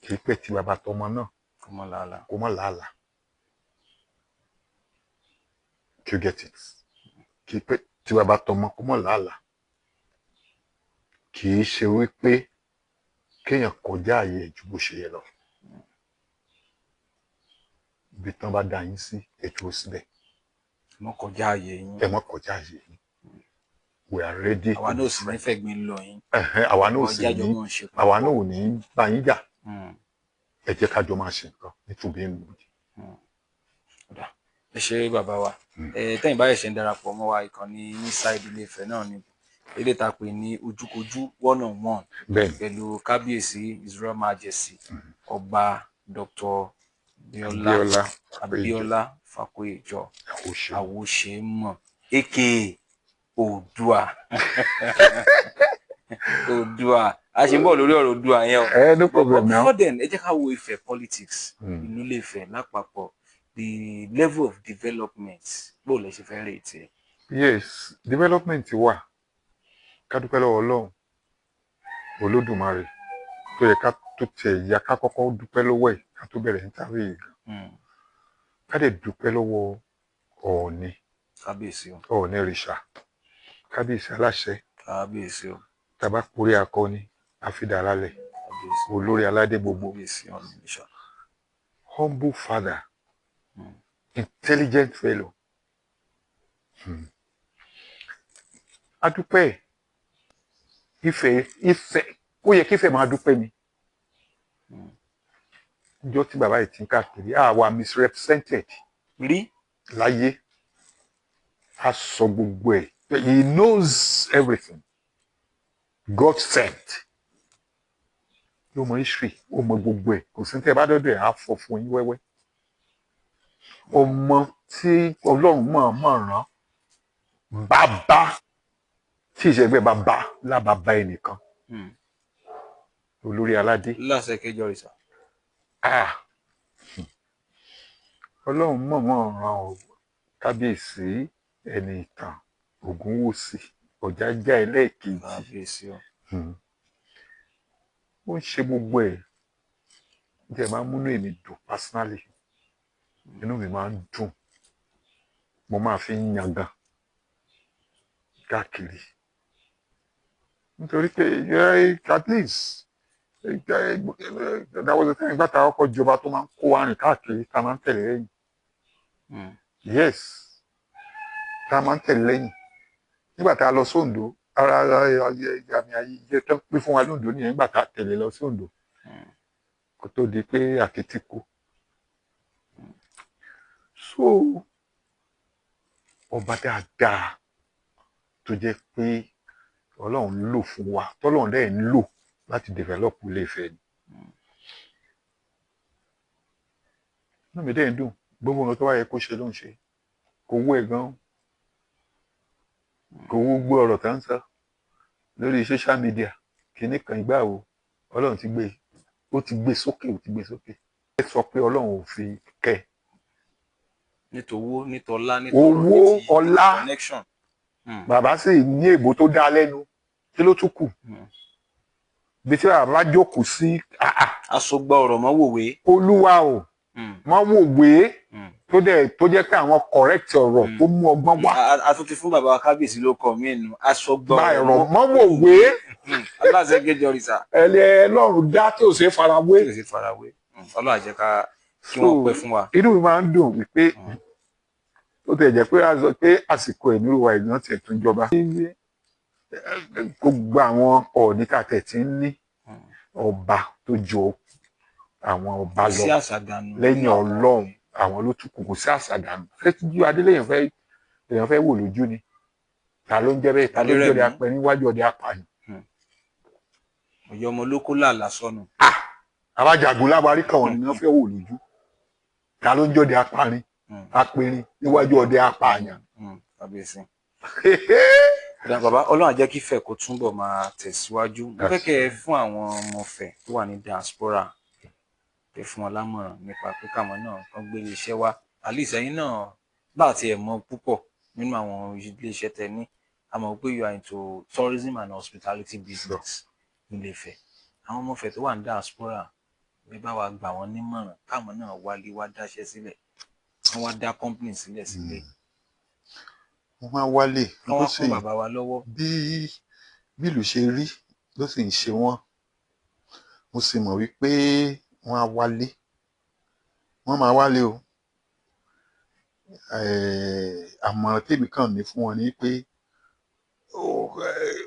kì í pẹ́ tí bàbá tọmọ náà Kó mọ́ làálàá. Kó má làálàá. You get it? Kì í pẹ́ tí bàbá tọmọ kó má làálàá. Kì í ṣe wípé kéèyàn kọjá àyè ẹ̀ ju bó ṣe yẹ lọ. Ibi tán bá dá yín sí, ẹ dúró síbẹ̀. Mọ́ kọjá àyè yín. Ẹ má kọjá àyè yín. We are ready. Àwa náà sì ní fẹ̀gbin lọ yín. Ẹ̀hẹ́n, àwa náà ò sì Ọjà jọ ní mọ́ ṣe papọ̀. Àwa náà ò ní bá yín jà. Ẹ jẹ́ ká jọ máa ṣe nǹkan nítubí nùbí. Ẹ ṣe bàbá wa. Ẹ tẹ́yìn báyìí ṣe ń darapọ̀ mọ́ wa, ìkànnì Inside Ilé-Ifẹ̀ náà ni eléyìí tá a pè ní ojúkojú, one on one, pẹ̀lú kábíyèsí, His Royal Majesty, Ọba Dr. Bíọ́lá Abíọ́lá. Abíọ́lá Fákóyèjọ Àwòṣe. Àwòṣemọ̀, aka Oòduà. Oòduà, a ṣe ń bọ̀ lórí ọ̀rọ̀ Oòduà yẹn o. Ẹ no But problem now. before then, ẹ jẹ́ ká wo Ifẹ̀ politics, ìlú Ilé-Ifẹ̀ lápapọ̀, the level of development, bó lẹ ṣe fẹ́ rate ẹ̀? Yes, development wà. Ká dúpẹ́ lọ́wọ́ Ọlọ́run Olódùmarè tó yẹ ká tó tiẹ̀ yá ká kọ́kọ́ dúpẹ́ lọ́wọ́ ẹ̀ ká tó bẹ̀rẹ̀ interview yìí gan. Ká dẹ̀ dúpẹ́ lọ́wọ́ Ọọ̀ni. Kábíyèsí o. Ọọ̀ni rìṣà, kábíyèsí aláṣẹ. Kábíyèsí o. Tàbá porí akọni àfidàralẹ̀. Kábíyèsí. Olórí aládé gbogbo. Kábíyèsí Ọọ̀ni rìṣà. Humble father, intelligent fellow. A dúpẹ́. Ifẹ̀, Ifẹ̀, ó yẹ kí Ifẹ̀ máa dúpẹ́ ni. Níjọ́ tí bàbá yìí ti ń káàkiri, a wà misrepresented Rí. láyé. A sọ gbogbo ẹ̀. He knows everything. God sent. Ó mọ history, ó mọ gbogbo ẹ̀. Kò sí ní tẹ́ ẹ bá dọ́dọ̀ ẹ̀, á fọ fún yín wẹ́wẹ́. Ọmọ tí Ọlọ́run mọ̀ mọ̀ rán, bàbá tí ìṣẹ̀gbẹ́ bàbá lábàbá ẹnìkan, olórí aládé. Láṣẹ kẹjọ rìṣà. Ah! Ọlọ́run mọ̀ mọ̀ rán o kábíyèsí ẹni ìtàn Ògúnwùsì Ọ̀jájá ẹlẹ́ẹ̀kejì. Kábíyèsí o. Ó ń ṣe gbogbo ẹ̀ jẹ́ máa ń múnú èmi dùn personally. Inú mi máa ń dùn, mo máa fi ń yangàn káàkiri nítorí pé at least that was the time gbàtà ọkọ̀ ìjọba tó máa ń kó wa rìn káàkiri, tá a máa ń tẹ̀lé lẹ́yìn. Yes, tá a máa ń tẹ̀lé lẹ́yìn nígbà tá a lọ sóńdó. Ara àmì ayé tó ń pín fún wa lóńdó nìyẹn nígbà tá a tẹ̀lé lọ sóńdó kó tó di pé àkìtì kú. So ọba dáadáa tó jẹ́ pé Ọlọ́run lò fún wa, tọ́lọ́run dẹ̀ ń lò láti develop Ilé-Ifẹ̀ ni. Inú mi dẹ̀ ń dùn. Gbogbo nǹkan tó bá yẹ kó ṣe ló ń ṣe. Kò wú ẹ̀ gan, kò wú gbọ́ ọ̀rọ̀ tá ń sọ lórí social media kìíní kan ìgbà wo. Ọlọ́run ti gbé, ó ti gbé sókè, ó ti gbé sókè. Ẹ sọ pé Ọlọ́run ò fi kẹ́ ẹ. Nítòwó, nítọlá, nítọrọ, Owó, ní ti ọlá. connection. Bàbá sì ní èbó tó dá lẹ́nu. Kí ló tún kù? Bí tí bàbá jókòó sí, ah, ah, Aṣọgbà ọ̀rọ̀ mọ́ wòwe. Olúwa o. Wọ́n wò wé tó dẹ̀ tó jẹ́ pé àwọn correct ọ̀rọ̀ tó mú ọgbọ́n wá. A tún ti fún bàbá wa kábíyèsí ló kọ mí nù, aṣọgbà Gba ọ̀rọ̀ ẹ̀rọ mọ́ wò wé. Aláṣẹ kẹjọ rìṣà. Ẹlẹ́ Ọlọ́run dá tí ò ṣe é farawé. Tí ò sì farawé. Ọlọ́run á jẹ́ ká kí wọ́n pẹ́ fún wa. Inú mi máa ń dùn wípé ó tẹ̀ jẹ́ pé a sọ pé àsìkò ẹ̀ nílùú wa ìgbọ́n tiẹ̀ tún jọba. Gbogbo àwọn Ọọ̀ni tá a tẹ̀ tí ń ní ọba tó ju àwọn ọba Kò lọ sí àṣàdànù lẹ́yìn nínú àwọn Ọlọ́run, àwọn ló tún kù. Kò sí àṣàdànù. Ṣé tíjú adé lèèyàn fẹ́, lèèyàn fẹ́ wò lójú ni? Ta ló ń jẹ́ bẹ́ẹ̀? Ta ló ń jẹ́ ọdẹ Adérẹ̀mí. apẹ níwájú ọdẹ apààyàn? Ọ̀yọ́ ọmọ olóko làlà sọnù. Alájagun lábarí kan wọn ni wọ́n fẹ́ wò lójú. Ta ló ń jọ́dẹ apárin? Apẹ̀rin níwájú ọdẹ apààyàn. Kábíyèsí. Ọ̀dà bàbá, Ọlọ́run á jẹ́ kí Ifẹ̀ kó túbọ̀ máa tẹ̀síwájú. Mo fẹ́ kẹ́ ẹ fún àwọn ọmọ Ifẹ̀ tó wà ní diaspora, kẹ́ fún wọn lámọ̀ràn nípa pé káwọn náà kán gbé iléeṣẹ́ wá. At least ẹ̀yin náà bá àti ẹ̀ mọ̀ púpọ̀ nínú àwọn iléeṣẹ́ tẹ ní. A mọ̀ pé you are into tourism and hospitality business nílé Ifẹ̀. Àwọn ọmọ Ifẹ̀ tó wà ní diaspora, ẹ bá wa gbà wọ́n nímọ̀ràn káwọn náà wálé wá dáṣẹ́ sílẹ̀, kán wá dá company sílẹ̀ sílé. Wọ́n máa wálé. Kán wá kún bàbá wa lọ́wọ́. Bí ìlú ṣe rí ló sì ń ṣe wọ́n. Mo sì mọ̀ wípé wọ́n á wálé, wọ́n máa wálé o. Àmọ̀ràn tèmi kàn ní fún wọn ni pé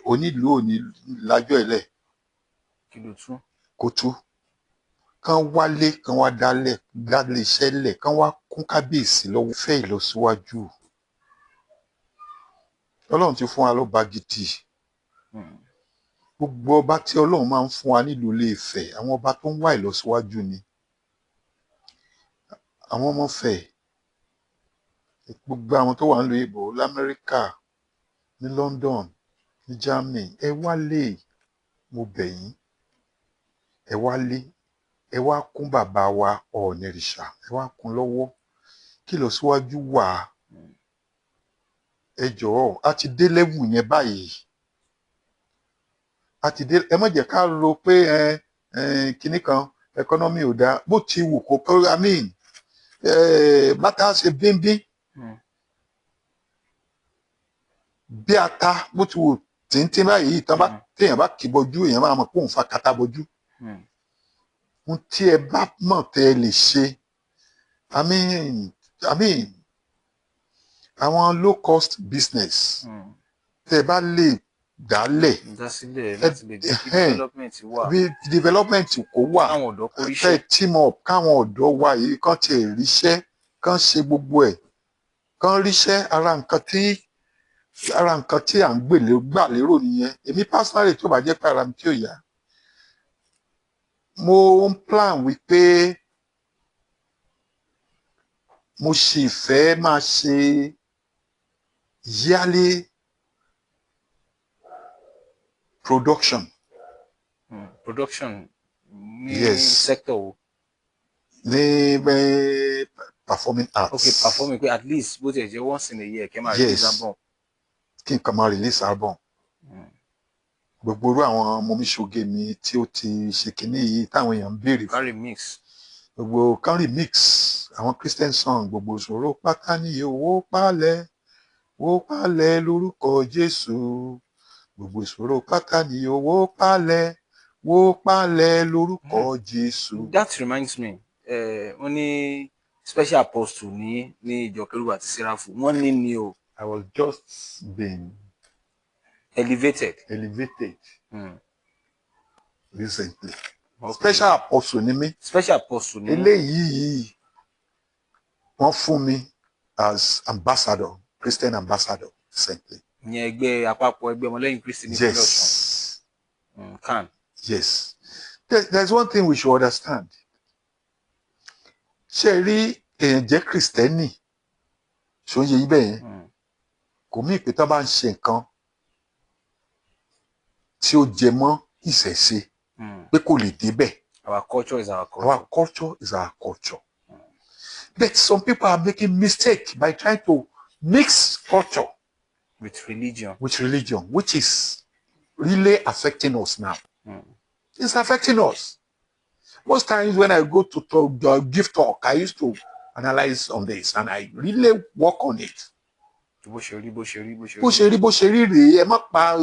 onílùú ò ní lájọ́ ẹ̀lẹ̀. Kí ló tún? Kó tú kán wálé, kán wá dálẹ̀, dálé iṣẹ́ lẹ̀, kán wá kún kábíyèsí lọ́wọ́ fẹ́ ìlọsíwájú. Ọlọ́run ti fún wa lọ́ba gidi. Gbogbo ọba tí Ọlọ́run máa ń fún wa nílùú Ilé-Ifẹ̀, àwọn ọba tó ń wá ìlọsíwájú ni. Àwọn ọmọ Ifẹ̀, gbogbo àwọn tó wà nílùú ìbò, lamẹ́ríkà, ní London, ní Germany, ẹ wálé, mo bẹ̀ yín, ẹ wálé, ẹ wá kún bàbá wa Ọọ̀nìrìṣà, ẹ wá kún lọ́wọ́ kí ìlọsíwájú wà. Ẹ jọ̀ọ́, a ti dé level yẹn báyìí, a ti dé. Ẹ má jẹ́ ká ro pé ẹ ẹ kinní kan, economy ò dáa. Bó ti wù kó kó, I mean, bàtà ṣe bínbín bí ata, bó ti wù tíntín báyìí tán bá téèyàn bá kì bọjú, èèyàn máa mọ̀ pé òun fa kata bọjú. Ohun tí ẹ bá mọ̀ tẹ́ ẹ lè ṣe, I mean àwọn low cost business tẹ́ ẹ bá lè dálẹ̀, dá sílẹ̀ láti lè jẹ́ kí development wà. Bí development kò wà, káwọn ọ̀dọ́ kó kẹ́ ríṣẹ́. Ẹ team up káwọn ọ̀dọ́ wa yìí kán tiẹ̀ ríṣẹ́, kán ṣe gbogbo ẹ̀, kán ríṣẹ́. Ara nǹkan tí à ń gbà lérò nìyẹn. Èmi personally, tó bá jẹ́ pé ara mi tí ò yá, mo ń plan wípé mo sì fẹ́ máa ṣe yearly production. Production ní Yes. sector wo? Ní performing arts. Ok, performing, pé at least bó tiẹ̀ jẹ́ once in a year, kẹ́ máa Yes. release album. Kí n kàn máa release album. Gbogbo irú àwọn Momiṣoge mi tí ó ti ṣe kínní yìí táwọn èèyàn ń béèrè ká fún, remix. Gbogbo kan remix àwọn Christian song, gbogbo ìṣòro pátá ní owó palẹ̀, owó palẹ̀ lórúkọ Jésù, gbogbo ìṣòro pátá ní owó palẹ̀, owó palẹ̀ lórúkọ Jésù. That reminds me, wọ́n ní special apostle ní ìjọ Kérúbù àti Séráfù, wọ́n ní ni o. I was just being elevated. Elevated recently. Special apostle ni mí. Special apostle ní. Eléyìí wọ́n fún mi as ambassador, Christian ambassador, recently. Ìyẹn ẹgbẹ́ àpapọ̀ ẹgbẹ́ ọmọlẹ́yìn Kristi ní ìpínlẹ̀ Ọ̀ṣun. Yes. CAN. Yes. There's one thing we should understand. Ṣé ẹ rí, èèyàn jẹ́ Kristẹni, ṣó ń yé yín bẹ́ẹ̀ yẹn? Kò mí ìpè tán bá ń ṣe nǹkan tí ó jẹ mọ́ ìṣẹ̀ṣe pé kò lè débẹ̀. Our culture is our culture. Our culture is our culture. But some people are making mistake by trying to mix culture with religion. With religion, which is really affecting us now. It's affecting us. Most times when I go to talk, give talk, I used to analyze on this and I really work on it. Bó ṣe rí, bó ṣe rí, bó ṣe Bó ṣe rí, bó ṣe rí rèé, ẹ má pa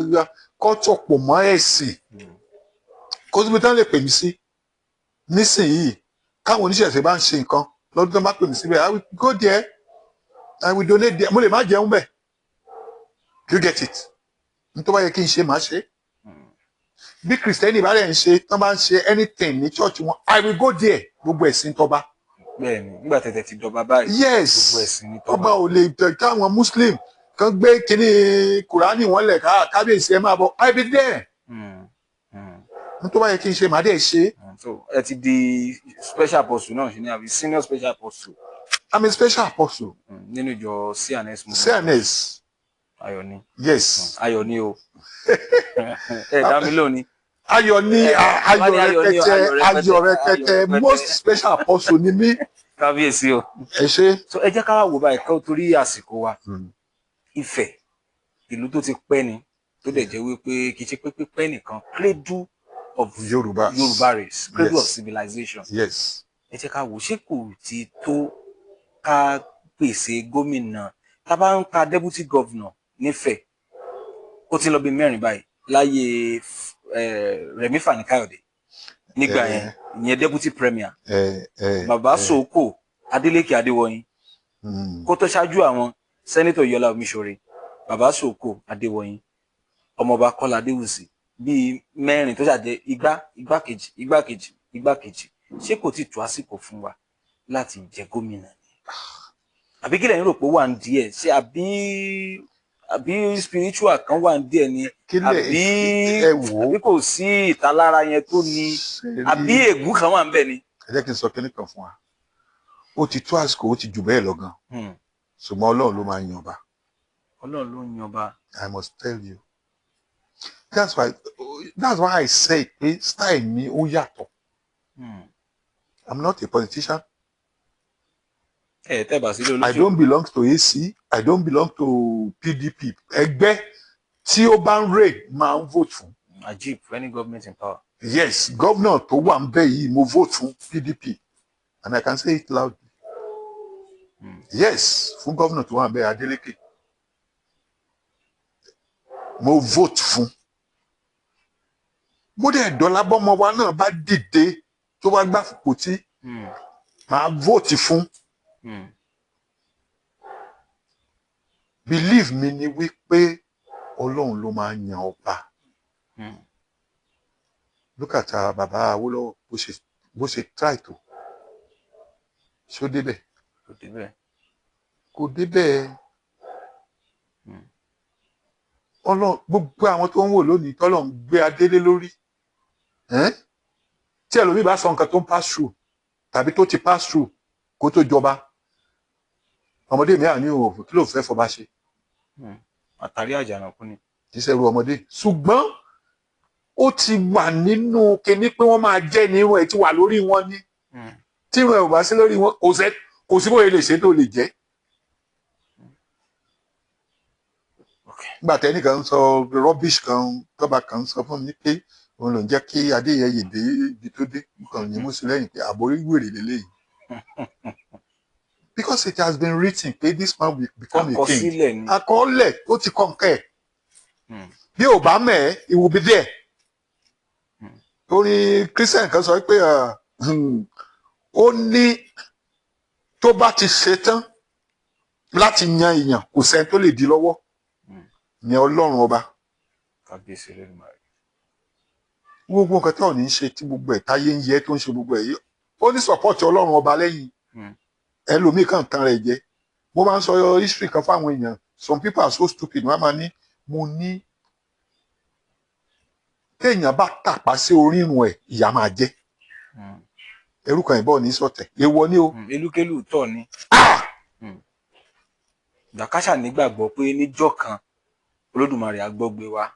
culture pọ̀ mọ́ ẹ̀sìn. Kó síbi tán lè pè mí sí nísìnyìí, káwọn oníṣẹ̀ṣe bá ń ṣe nǹkan lọ́dún tó bá pè mí síbẹ̀, I will go there, I will donate there. Mo lè má jẹun bẹ̀. Do you get it? N tó bá yẹ kí n ṣe, màá ṣe. Bí Kìrìsìtẹ́nì bá rẹ̀ ń ṣe, tán bá ń ṣe anything ní church wọn, I will go there. Gbogbo ẹ̀sìn tọba. Bẹ́ẹ̀ni, nígbà tẹ̀tẹ̀ ti dọba báyìí. Yes. Gbogbo ẹ̀sìn ní tọba. Ọba ò lè tẹ káwọn Muslim kan gbé kínní Kùránì wọn lẹ̀ ká kábíyèsí ẹ máa bọ̀, I be there. N tó bá yẹ kí n ṣe, màá dẹ̀ ṣe. So ẹ ti di special apostle náà ṣe ni, àbí senior special apostle? I'm a special apostle. Nínú ìjọ C&S movement. C&S. Ayọ̀ ni. Yes. Ayọ̀ ni o. Ẹ dá mi lónìí. Ayọ̀ ni, ayọ̀ rẹpẹtẹ, ayọ̀ rẹpẹtẹ, most special apostle ni mí. Kábíyèsí o. Ẹ ṣé. So ẹ jẹ́ ká wá wò báyìí ká torí àsìkò wa. Ifẹ̀, ìlú tó ti pẹ́ ni, tó dẹ̀ jẹ́ wípé kì í ṣe pé pípẹ́ nìkan, cradle of Yorùbá, Yorùbá race, cradle of civilization. Yes. Ẹ jẹ́ ká wò, ṣé kò ti tó ká pèsè gómìnà? Tá bá ń ka deputy governor nífẹ̀ẹ́, ó ti lọ bí 4 báyìí láyé Rẹ̀mí Fani-Káyọ̀dé nígbà yẹn, ìyẹn deputy premier, bàbá Sòókò Adélékè Adéwọyìn, kó tó ṣáájú àwọn sẹ́nítọ̀ Yọlá Omiṣore, bàbá Sòókò Adéwọyìn, ọmọọba Kọ́lá Adéwùsì, bíi 4 tó ṣàjẹ́ igbákejì igbákejì igbákejì. Ṣé kò tí tó àsìkò fún wa láti jẹ gómìnà ni? Àbí kí lẹ̀yin rò pé ó wà ń díẹ̀? Ṣé àbí spiritual kan wà ń díẹ̀ ni? Àbí kò sí ìtalára yẹn tó ni? Àbí ègún kan wà ń bẹ̀ ni? Ẹ jẹ́ kí n sọ kíní kan fún wa. Ó ti tó àsìkò, ó ti jù bẹ́ẹ̀ lọ gan. Ṣùgbọ́n Ọlọ́run ló máa ń yan ọba. Ọlọ́run ló ń yan ọba. I must tell you. That's why I say pé style mi ó yàtọ̀. I'm not a politician. Ẹ tẹ́ bá sílé olóṣèlú. I don't belong to AC. I don't belong to PDP. Ẹgbẹ́ tí ó bá ń rè máa ń vote fún. Ajib, any government in power. Yes, governor tó wà ń bẹ̀ yìí, mo vote fún PDP and I can say it loudly. Yes, fún governor tó wà ń bẹ̀, Adeleke. Mo vote fún. Mo dẹ̀ dọ́là bọ́mọ wa náà bá dìde tó bá gbà fipò tí màá vote fún. Believe me ni wípé Ọlọ́run ló máa ń yan ọba. Look at bàbá Awólọ́wọ̀, bó ṣe try to. Ṣó débẹ̀? Kò débẹ̀. Kò débẹ̀. Ọlọ́run, gbogbo àwọn tó ń wò lónìí tọ́lọ́run gbé adélé lórí. Tí ẹlòmíì bá sọ nǹkan tó ń pass through tàbí tó ti pass through kó tó jọba, ọmọdé mi à ní òfò, kí ló fẹ́ fọba ṣe? Àtàrí àjànàkú ni. Kì í ṣe ẹrú ọmọdé, ṣùgbọ́n ó ti wà nínú kinní pé wọ́n máa jẹ́ ní irun ẹ̀ ti wà lórí wọn ni. Tí irun ẹ̀ ò bá sí lórí wọn, kò sí bóyá lè ṣe tó lè jẹ́. Nígbà tẹ́nìkan ń sọ rubbish kan, tọ́ba kan ń sọ fún mi pé òun ló ń jẹ́ kí Adéyẹyè dé ibi tó dé, nǹkan ní mú sí lẹ́yìn pé àbórí wèrè lélẹ́yìí. Because it has been written pé this man will become a king. Àkọsílẹ̀ ni. Àkọọ́lẹ̀ ó ti kọ́ nǹkan ẹ̀. Bí ò bá mẹ̀ ẹ́, it will be there. Orin Christian kan sọ pé ó ní tó bá ti ṣe tán láti yan èèyàn, kò sẹ́ni tó lè di lọ́wọ́. Ní Ọlọ́run ọba. Kábíyèsí Olódùmarè. Gbogbo nǹkan tí ò ní ṣe, tí gbogbo ẹ̀ táyé ń yẹ tó ń ṣe gbogbo ẹ̀ yìí, ó ní support Ọlọ́run ọba lẹ́yìn. Ẹlòmíì kàn tán rẹ̀ jẹ. Mo máa ń sọ history kan fáwọn èèyàn. Some people are so stupid. Wọ́n máa ní mo ní téèyàn bá tàpá sí orírun ẹ̀, ìyà máa jẹ. Ẹrú kan ìbọn ní sọ̀tẹ̀. Èèwọ̀ ni o. Elúkélù tọ̀ ni. Dàkásà nígbàgbọ́ pé níjọ́ kan Olódùmarè á gbọ́gbé wa.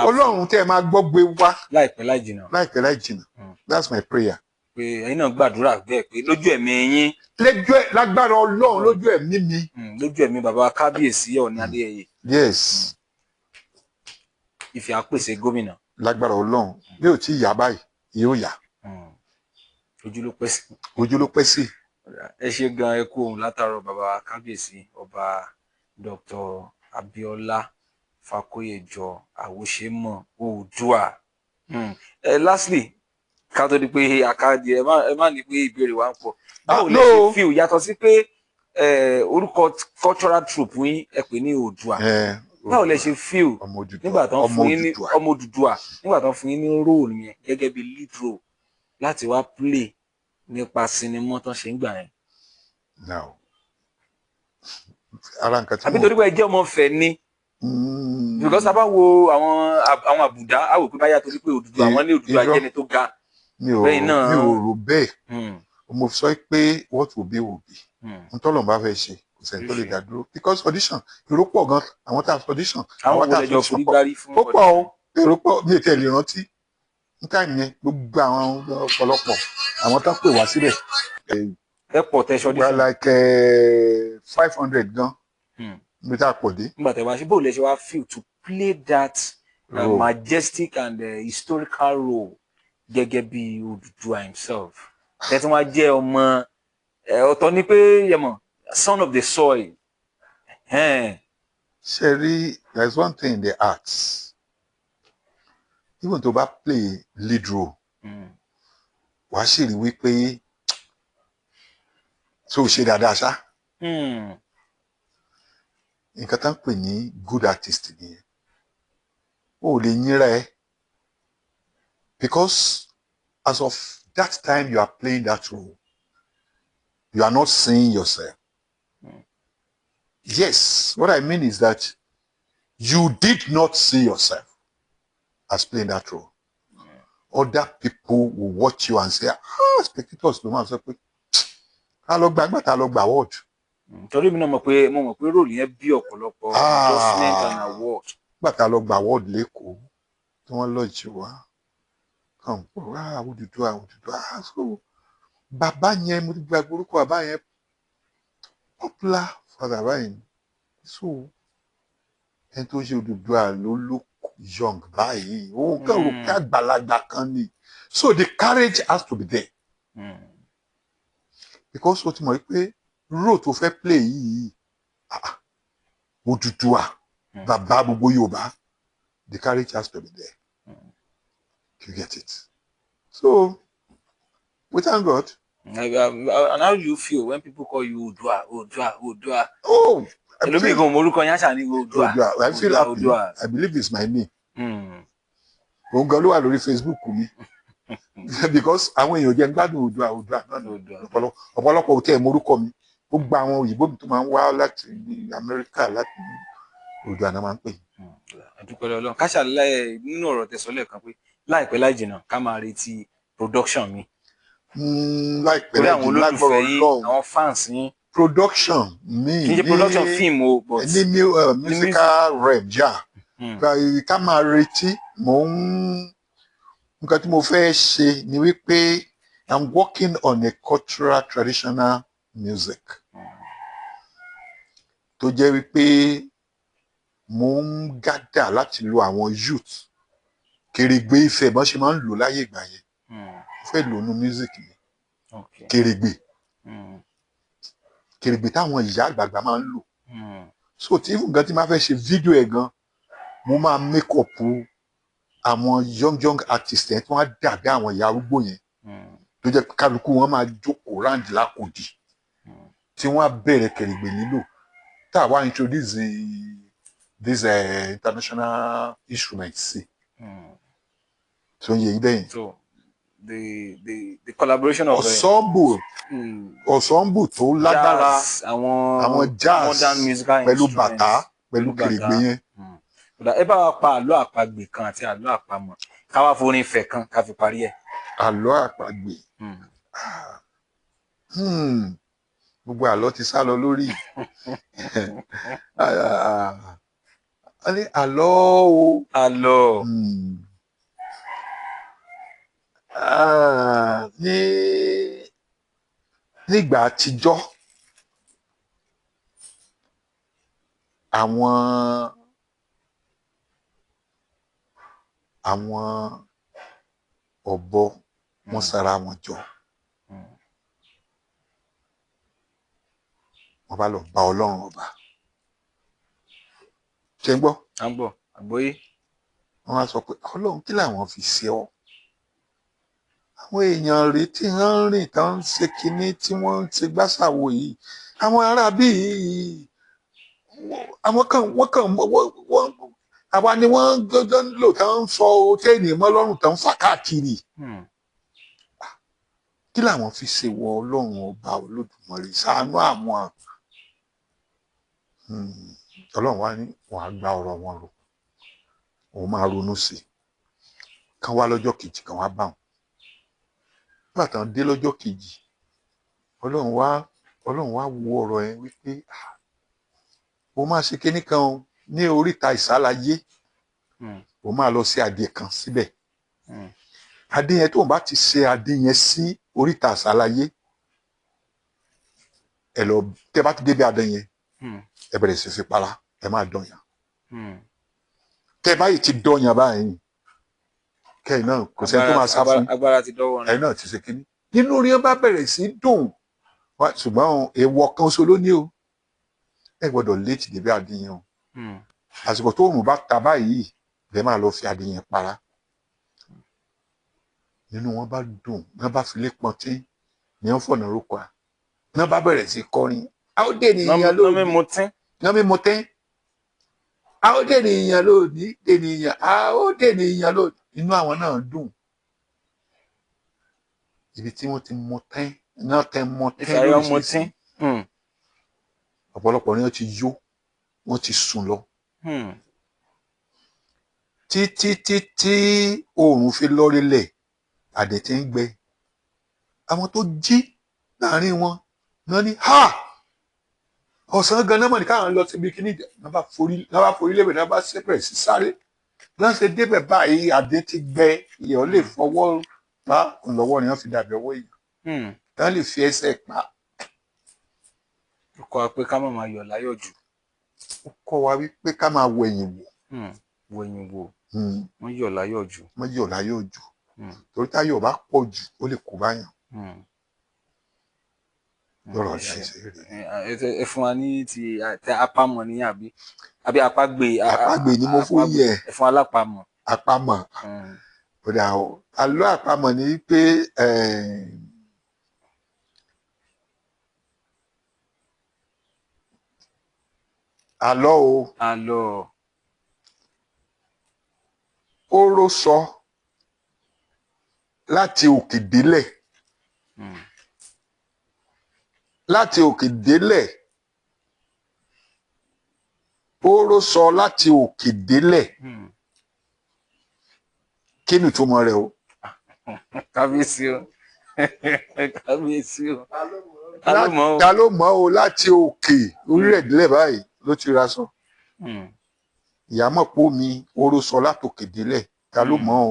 Ọlọ́run tẹ́ ẹ máa gbọ́gbé wa. Láìpẹ́ láì jìnnà. Láìpẹ́ láì jìnnà. That's my prayer. Pé ẹ̀yin náà gbàdúrà bẹ́ẹ̀ pé lójú ẹ̀mí yín. Lójú ẹ̀, lágbára Ọlọ́run, lójú ẹ̀mí mi. Lójú ẹ̀mí bàbá Kábíyèsí Ọọ̀ni Adéyẹyè. Yes. Ifẹ̀ á pèsè gómìnà. Lágbára Ọlọ́run, bí ò tí ì yá báyìí, yóò yá. Ojú ló pẹ́ sí. Ojú ló pẹ́ sí. Ẹ ṣe gan, ẹ kú ohun látàárọ̀ bàbá Kábíyèsí Ọba Dr. Abíọ́lá Fákóyèjọ Àwòṣemọ Oòduà. Lastly, ká tó di pé àkàdé, ẹ má ní pé ìbéèrè wa ń pọ̀. Báwo lẹ ṣe feel yàtọ̀ sí pé orúkọ cultural troupe yín ẹ pè ní Oòduà? Báwo lẹ ṣe feel nígbà tó ń fún yín ní ọmọ Odùduwà, nígbà tó ń fún yín ní role yẹn gẹ́gẹ́ bí lead role láti wá play nípa sinimá tó ń ṣe ń gbà yẹn? Now, ara nǹkan tí àbí torí pé ẹ jẹ́ ọmọ Ifẹ̀ ni? Because a bá wo àwọn àbùdá, a wò pé báyà torí pé Odùduwà, àwọn ní Odùduwà jẹ́ni tó ga. Mi ò rò bẹ́ẹ̀. Mo sọ pé what will be will be. N tọ́lọ́run bá fẹ́ ṣe, kò sẹ́ni tó lè dá dúró, because audition, èrò pọ̀ gan. Àwọn tá a audition, àwọn àwọn tá wo a lẹjọ audition forí pọ̀. gbárí fún? Ó pọ̀ o, èrò pọ̀, mi ò tẹ̀ lè rántí ní time yẹn gbogbo àwọn ọ̀pọ̀lọpọ̀ àwọn tó ń pè wá síbẹ̀. Ẹ pọ̀ tẹsọ We are audition. like 500 gan níbi tá a pọ̀ dé. Nígbà tẹ wá ṣe, bó lẹ ṣe wá feel to play that Role. majestic and historical role gẹ́gẹ́ bí Odùduwà himself, ẹ tún wá jẹ́ ọmọ ẹ, ọ̀tọ̀ ni pé yẹ mọ̀, son of the soil. Ṣe rí, there is one thing in the arts: even tó bá play lead role, wàá sì rí wípé tó o ṣe dáadáa ṣá. Nǹkan tá ń pè ní good artist nìyẹn. O ò lè yínra ẹ, because as of that time you are playing that role, you are not seeing yourself. Yes, what I mean is that you did not see yourself as playing that role. Other people will watch you and say, "Ah," spectators ló máa sọ pé ká lọ gbàgbà tá lọ gba award. Torí mi náà mọ̀ pé, mo mọ̀ pé role yẹn bí ọ̀pọ̀lọpọ̀ endorsement and award. Nígbà tá a lọ gba award l'Ékòó tí wọ́n lọ́ọ̀jì wá kàn pọ̀ wá, Odùduwà, Odùduwà. Ah, so bàbá yẹn, mo ti gba orúkọ bàbá yẹn, popular father báyìí. So ẹni tó ṣe Odùduwà ló look young báyìí, òun kàn rò pé àgbàlagbà kan ni. So the courage has to be there, because o ti mọ̀ pé role tó fẹ́ play yìí, ah, Odùduwà, bàbá gbogbo Yorùbá, the courage has to be there. You get it? So we thank God. And how do you feel when people call you Oòduà, Oòduà, Oòduà? Oh, I Ẹlòmíì feel gan mọ orúkọ yẹn, àṣà ní Oòduà. Oòduà. I feel Oòduà, happy. Oòduà. I believe it's my name. Òun gan ló wà lórí Facebook mi, because àwọn èèyàn jẹ́ ń gbádùn Oòduà, Oòduà náà ni. Oòduà. Ọ̀pọ̀lọpọ̀ ò tẹ́ ẹ̀ morúkọ mi. Gbogbo àwọn òyìnbó mi tó máa ń wá láti Amẹ́ríkà, láti Oòduà náà máa ń pè. Àdúpẹ́ lọ́wọ́ Ọlọ́run. Káṣà láì nínú ọ̀rọ̀ tẹ̀sán lẹ́ẹ̀kan pé láìpẹ́ láì jìnnà, ká máa retí production mi. Láìpẹ́ Torí àwọn láì jìnnà, lágbọ́rọ̀ olólùfẹ́ yín, Ọlọ́run, àwọn fans yín. Production mi Kì í ṣe production film o, but ní musical realm, yeah. Ká máa retí. Mò ń nǹkan tí mo fẹ́ ṣe ni wípé I'm working on a cultural traditional music tó jẹ́ wípé mo ń gather láti lo àwọn youth, kèrègbè Ifẹ̀, bọ́n ṣe máa ń lò láyé ìgbà yẹn. Mo fẹ́ lò nú music mi. Kèrègbè, kèrègbè táwọn ìyá àgbààgbà máa ń lò. So tí even gan tí máa fẹ́ ṣe fídíò ẹ̀ gan, mo máa make up àwọn young young artist yẹn tí wọ́n á dàbí àwọn ìyá arúgbó yẹn, tó jẹ́ pé kálukú wọn máa jókòó round lákòdì, tí wọ́n á bẹ̀rẹ̀ kèrègbè lílò, tá a wá introduce this international instrument sí. Tó ń yẹ yín bẹ́yìn? So the collaboration of ensemble, ensemble tó lágbára. Jazz, àwọn àwọn jazz modern musical pẹ̀lú instruments. Bàtà pẹ̀lú Pẹ̀lú bàtà. kèrègbè yẹn. Kódà, ẹ bá wa pa àlọ́ àpagbè kan àti àlọ́ àpamọ̀, ká wá forin Ifẹ̀ kan ká fi parí ẹ̀. Àlọ́ àpagbè? Gbogbo àlọ́ ti sá lọ lórí. A ní àlọ́ o. Àlọ́. Ah, ní nígbà àtijọ́, àwọn ọ̀bọ wọ́n sara wọn jọ. Wọ́n bá lọ bá Ọlọ́run ọba. Ṣé ń gbọ́? À ń gbọ́, àgbọ́yé. Wọ́n á sọ pé, "Ọlọ́run, kí làwọn fi ṣe ọ́? Àwọn èèyàn rèé tí wọ́n ń rìn tán, ń ṣe kinní, tí wọ́n ń ṣe gbàṣàwò yìí. Àwọn ará bíi yìí, àwọn kan wọ́n kàn wọ́n àwa ni wọ́n gbọ́dọ̀ ń lò tán, ń sọ téèní mọ́ lọ́rùn, tán ń fà káàkiri. Kí làwọn fi ṣe wọ, Ọlọ́run ọba Olódùmarè? Ṣàánú àwọn." Ọlọ́run wá ní wọ́n á gba ọ̀rọ̀ wọn rò, òun máa ronú sí i. Kán wá lọ́jọ́ kejì, kán wá bá wọn. Nígbà tán dé lọ́jọ́ kejì, Ọlọ́run wá Ọlọ́run wá wo ọ̀rọ̀ yẹn wípé mo máa ṣe kinní kan ní oríta Ìsálayé, mo máa lọ sí adé kan síbẹ̀. Adé yẹn, tóun bá ti ṣe adé yẹn sí oríta Ìsálayé, ẹ lọ, tẹ bá ti débi adé yẹn, ẹ bẹ̀rẹ̀ sí fi para, ẹ máa dọ̀yàn. Tẹ báyìí ti dọ̀yàn báyìí, kẹ́yìn náà kò sẹ́ni tó máa sá fún. Agbára ti dọ́wọ́ rẹ̀. Ẹ̀yin náà ti ṣe kínní. Nínú orin yẹn bá bẹ̀rẹ̀ sí dùn, ṣùgbọ́n èèwọ̀ kan ṣo ló ní o, ẹ gbọ́dọ̀ létí débi adé yẹn o. Àsìkò tó òrùn bá ta báyìí, lẹ máa lọ fi adé yẹn para. Nínú wọn bá dùn, wọn bá fi lé pọntí ní wọn fọ̀nà rókò à, wọn bá bẹ̀rẹ̀ sí kọrin. A ó dé ènìyàn lónìí. Nọ́mí mutí. A ó dé ènìyàn lónìí, dènìyàn, a ó dé ènìyàn lónìí. Inú àwọn náà dùn. Ibi tí wọ́n ti mutí, náà tẹ mutí lóríṣiríṣi. Ọ̀pọ̀lọpọ̀ ni wọ́n ti yó, wọ́n ti sùn lọ. Títí títí oòrùn fi lọ́rílẹ̀, àdè tí ń gbẹ. Àwọn tó jí láàrin wọn náà ní ha! Ọ̀sán ganan mọ̀ ní káwọn lọ síbi kíní, náà bá forí lébẹ̀, náà bá sẹ́pẹ̀ sí sáré. Náà ṣe débẹ̀ báyìí, àdè ti gbẹ, èèyàn lè fọwọ́ pa lọ́wọ́ ni wọ́n fi dàbí ọwọ́ èèyàn. Náà lè fi ẹsẹ̀ pa. Ó kọ́ wa pé ká má máa yọ̀ láyọ̀ jù. Ó kọ́ wa wípé ká máa wẹ̀yìn wò. Wẹ̀yìn wò. Wọ́n yọ̀ láyọ̀ jù. Wọ́n yọ̀ láyọ̀ jù. Torí táyọ̀ bá pọ̀ jù, ó lè kó báyàn. Lọ́rọ̀ ní àìsè rẹ̀. Ẹ fún wa ní ti apámọ̀ ní àbí àbí apágbè. Apágbè ni mo fún yẹ. Ẹ fún alápamọ̀. Apámọ̀. Ó dà o. Àlọ́ àpamọ̀ ni pé àlọ́ o. Àlọ́. Oró sọ láti òkè délẹ̀. Láti òkè délẹ̀. Oró sọ láti òkè délẹ̀. Kí ni ìtumọ̀ rẹ̀ o? Kábíyèsí o. Kábíyèsí o. Ta ló mọ̀ o? Láti òkè orílẹ̀ délẹ̀ báyìí ló ti ra sọ. Ìyá mọ̀ pé omi oró sọ látòkè délẹ̀. Ta ló mọ̀ o?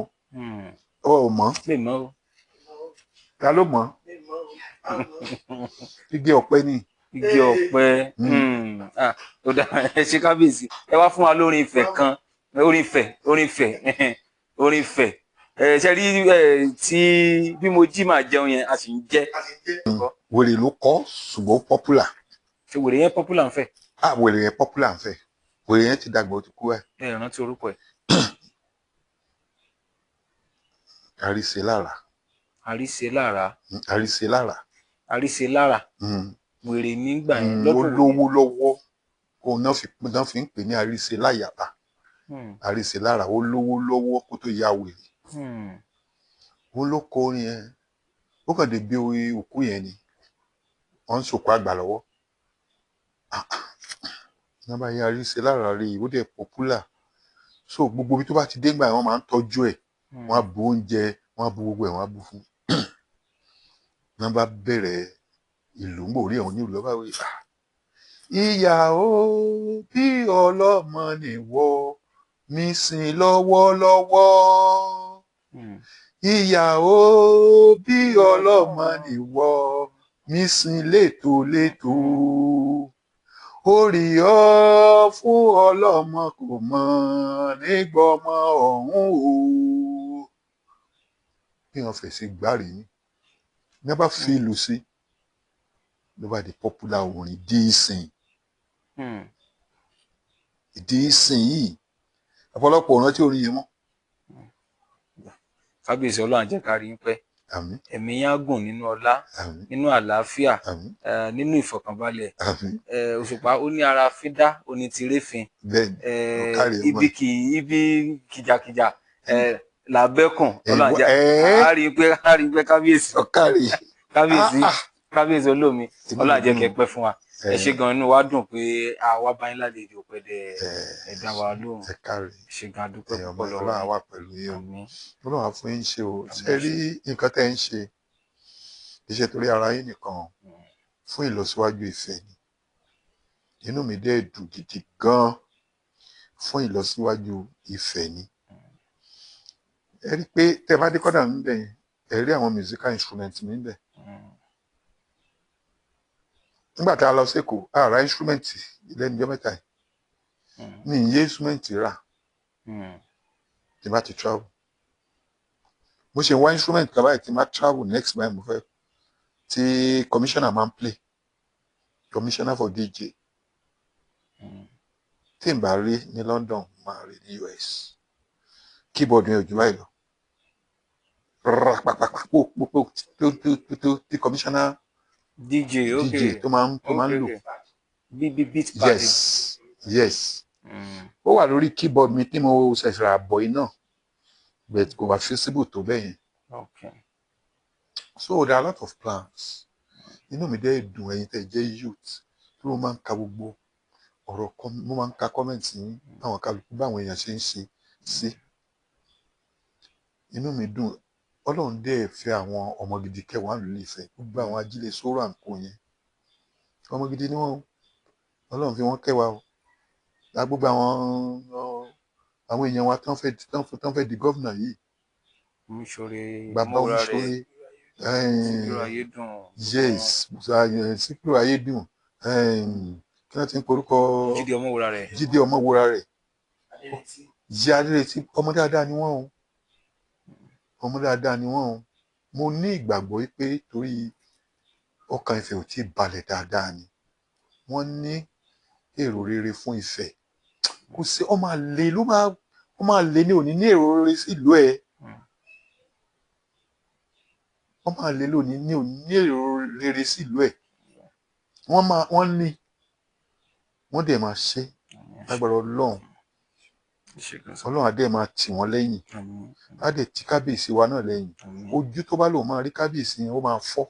Ọ mọ̀. Ta ló mọ̀? Igi ọ̀pẹ ni. Igi ọ̀pẹ. Ó dà, ẹ ṣe kábíyèsí. Ẹ wá fún wa lórin Ifẹ̀ kan. Orin Ifẹ̀, orin Ifẹ̀, orin Ifẹ̀. Ẹ ṣe rí tí bí mo jí màá jẹun yẹn, a sì ń jẹ. Wèrè ló kọ, ṣùgbọ́n popular. Ṣé wèrè yẹn popular ń fẹ́? Ah, wèrè yẹn popular ń fẹ́. Wèrè yẹn ti dàgbà, ó ti kú ẹ. Ẹ rántí orúkọ ẹ. Àríṣe lára. Àríṣe lára. Àríṣe lára. Àríṣe lára. Wèrè nígbà yẹn. Ó lówó lọ́wọ́, òun náà fi ń pè ní àríṣe láyàbá. Àríṣe lára, ó lówó lọ́wọ́ kó tó ya wèrè. Òun ló kọ orin yẹn. Ó kàn dé bí òkú yẹn ni. Wọ́n ń sòkò àgbà lọ́wọ́. Nọ́mbà yẹn àríṣe lára rí, ó dẹ̀ popular. So gbogbo ibi tó bá ti dé gbà yẹn, wọ́n máa ń tọ́jú ẹ̀. Wọ́n á bu oúnjẹ, wọ́n á bu gbogbo ẹ̀, wọ́n á bu fún. Nọ́mbà bẹ̀rẹ̀ ìlú ń bò rí ẹ̀hún ní ìlú ọba wí. Ìyàwó bí ọlọ́mọ nìwọ mi sìn lọ́wọ́lọ́wọ́. Ìyàwó bí ọlọ́mọ nìwọ mi sìn létòlétò. Orí ọ fún ọlọ́mọ kò mọ̀ nígbọ́mọ ọ̀hún o. Bí wọ́n fèsì gbárí ni, ní wọ́n bá fi ìlú sí, ló bá di popular orin dí ìsìn. Ìdí ìsìn yìí, ọ̀pọ̀lọpọ̀ ọ̀ràn tí orin yẹn mọ́. Kábíyèsí, Ọlọ́run jẹ́ ká rí yín pẹ́. Àmín. Ẹ̀mí yín á gùn nínú ọlá, nínú àlàáfíà, nínú ìfọ̀kànbalẹ̀. Òṣùpá ó ní ara fídá, ó ní tirẹ́fin. Ibi kì ibi kìjàkìjà làbẹ́kùn. Ọlọ́run jẹ́ á rí pẹ́ kábíyèsí. Kábíyèsí, kábíyèsí olómi, Ọlọ́run jẹ́ kẹ́ pẹ́ fún wa. Ẹ ṣé gan, inú wa dùn pé àwa bá yín lálejò pẹ̀lẹ́ ẹ̀dá wa lóhùn. Ẹ káre. Ẹ ṣé gan, dúpẹ́ púpọ̀ lọ́wọ́. Ọlọ́run wà pẹ̀lú yín o. Ọlọ́run á fún yín ṣe o. Ṣé rí nǹkan tẹ́ ń ṣe? Kì í ṣe torí ara yín nìkan. Fún ìlọsíwájú Ifẹ̀ ni. Inú mi dẹ̀ dùn gidi gan fún ìlọsíwájú Ifẹ̀ ni. Ẹ rí i pé tẹ́ bá dé kọ́dà níbẹ̀ yẹn, ẹ rí àwọn musical instruments mi níbẹ̀. Nígbà tá a lọ sékòó, a ra instrument lẹ́nu ọjọ́ mẹ́ta yìí. Mi ì yé instrument rà tí n bá ti travel. Mo ṣe ń wá instrument kan báyìí tí n bá travel next time, mo fẹ́ tí commissioner máa ń play, commissioner for DJ. Tí n bá rí ní London, máa rí ní US. Keyboard yẹn ò jù báyìí lọ, rárá, tó tó tó tó tí commissioner DJ, ok. DJ tó máa ń lò. Bí bí beat pad. Yes, ó wà lórí keyboard mi tí mo ṣẹ̀ṣẹ̀ rà bọ̀ yìí náà, but kò wá feasible tó bẹ́ẹ̀ yẹn. So there are a lot of plans. Inú mi dẹ́ dùn, ẹ̀yin tẹ́ jẹ́ youth, tí mo máa ń ka gbogbo ọ̀rọ̀, mo máa ń ka comment yín, báwọn kálukú, báwọn èèyàn ṣe ń ṣe sí. Inú mi dùn. Ọlọ́run dẹ́ fẹ́ àwọn ọmọ gidi kẹwàá nílùú Ifẹ̀. Gbogbo àwọn ajílẹ̀ sóró àǹkó yẹn, ọmọ gidi ni wọ́n o. Ọlọ́run fi wọ́n kẹwàá o. Gbogbo àwọn èèyàn wa tán fẹ́ di governor yìí, Omiṣore, bàbá Mọ́wúrà rẹ̀, Omiṣore, Síkírù Ayédùn. Yes, Síkírù Ayédùn, kí wọ́n ti ń porúkọ? Jídé Ọmọwúrà rẹ̀. Jídé Ọmọwúrà rẹ̀, Jí Adéretí. Ọmọ dáadáa ni wọ́n o, ọmọ dáadáa ni wọ́n o. Mo ní ìgbàgbọ́ pé torí ọkàn Ifẹ̀ ò tí ì balẹ̀ dáadáa ni wọ́n ní èrò rere fún Ifẹ̀. Kò sí ọmọ àlè ló máa, ọmọ àlè ní òní ní èrò rere sí ìlú ẹ̀. Ọmọ àlè lónìí ní òní ní èrò rere sí ìlú ẹ̀. Wọ́n máa, wọ́n ní, wọ́n dẹ̀ máa ṣe lágbára Ọlọ́run. Ọlọ́run á dẹ̀ máa tì wọ́n lẹ́yìn, á dẹ̀ ti kábíyèsí wa náà lẹ́yìn. Ojú tó bá lòun máa rí kábíyèsí yẹn, ó máa fọ́.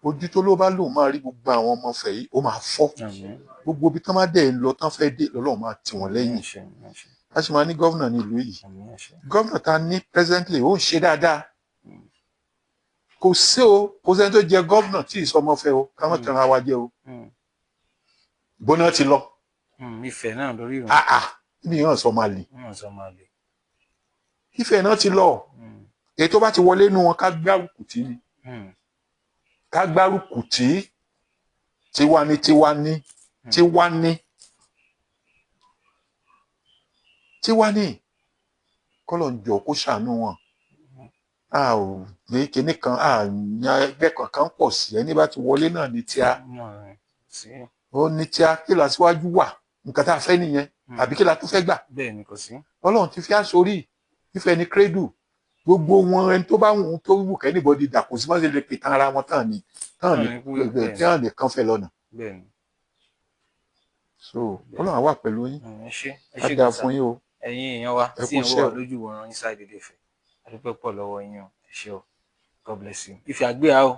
Ojú tó ló bá lòun máa rí gbogbo àwọn ọmọ Ifẹ̀ yìí, ó máa fọ́. Gbogbo ibi tán bá dẹ̀ lọ, tán fẹ́ dé, lọ́lọ́run máa tì wọ́n lẹ́yìn. A sì máa ní governor ní ìlú yìí. Governor ta ní presently, ó ń ṣe dáadáa. Kò sí o, kò sẹ́ni tó jẹ governor tí ìsọmọfẹ́ o. Ká má tanra wa jẹ o. Gbóná ti lọ. Ifẹ̀ náà lórí ìrùn. Ah ah, níbi yẹn sọ máa lè. Wọ́n sọ máa lè. Ifẹ̀ náà ti lọ. Èyí tó bá ti wọlé nú wọn, ká gbárùkù tì ní, ká gbárùkù tì. Tiwa ní, tiwa ní, tiwa ní, tiwa ní. Kọ́lọ̀ ń jọ kó ṣàánú wọn. A ò ní kinní kan, a ní ẹgbẹ́ kankan pọ̀ sí. Ẹni bá ti wọlé náà ní tíá, ó ní tíá. Kí la síwájú wà, nǹkan tá a fẹ́ nìyẹn, àbí kí la tún fẹ́ gbà? Bẹ́ẹ̀ ni, kò sí. Ọlọ́run ti fi á sórí Ifẹ̀ ní kírẹ́dù gbogbo wọn. Ẹni tó bá wù tó wù kẹ́ anybody dà, kò sí má ṣe lè pè tán ara wọn tán ni tán ni tán ni kàn fẹ́ lọ́nà. So Ọlọ́run á wà pẹ̀lú yín. Ẹ ṣé, ẹ á ṣé dáa gan sir. Fún yín o. Ẹ̀yin èèyàn wa Ẹ tí kú ẹ̀ ń wò iṣẹ́ wá o. lójú wòran Inside Ilé Ifẹ̀, a dúpẹ́ pọ̀ lọ́wọ́ yín o. Ẹ ṣé o, God bless you. Ifẹ̀ àgbéyà o.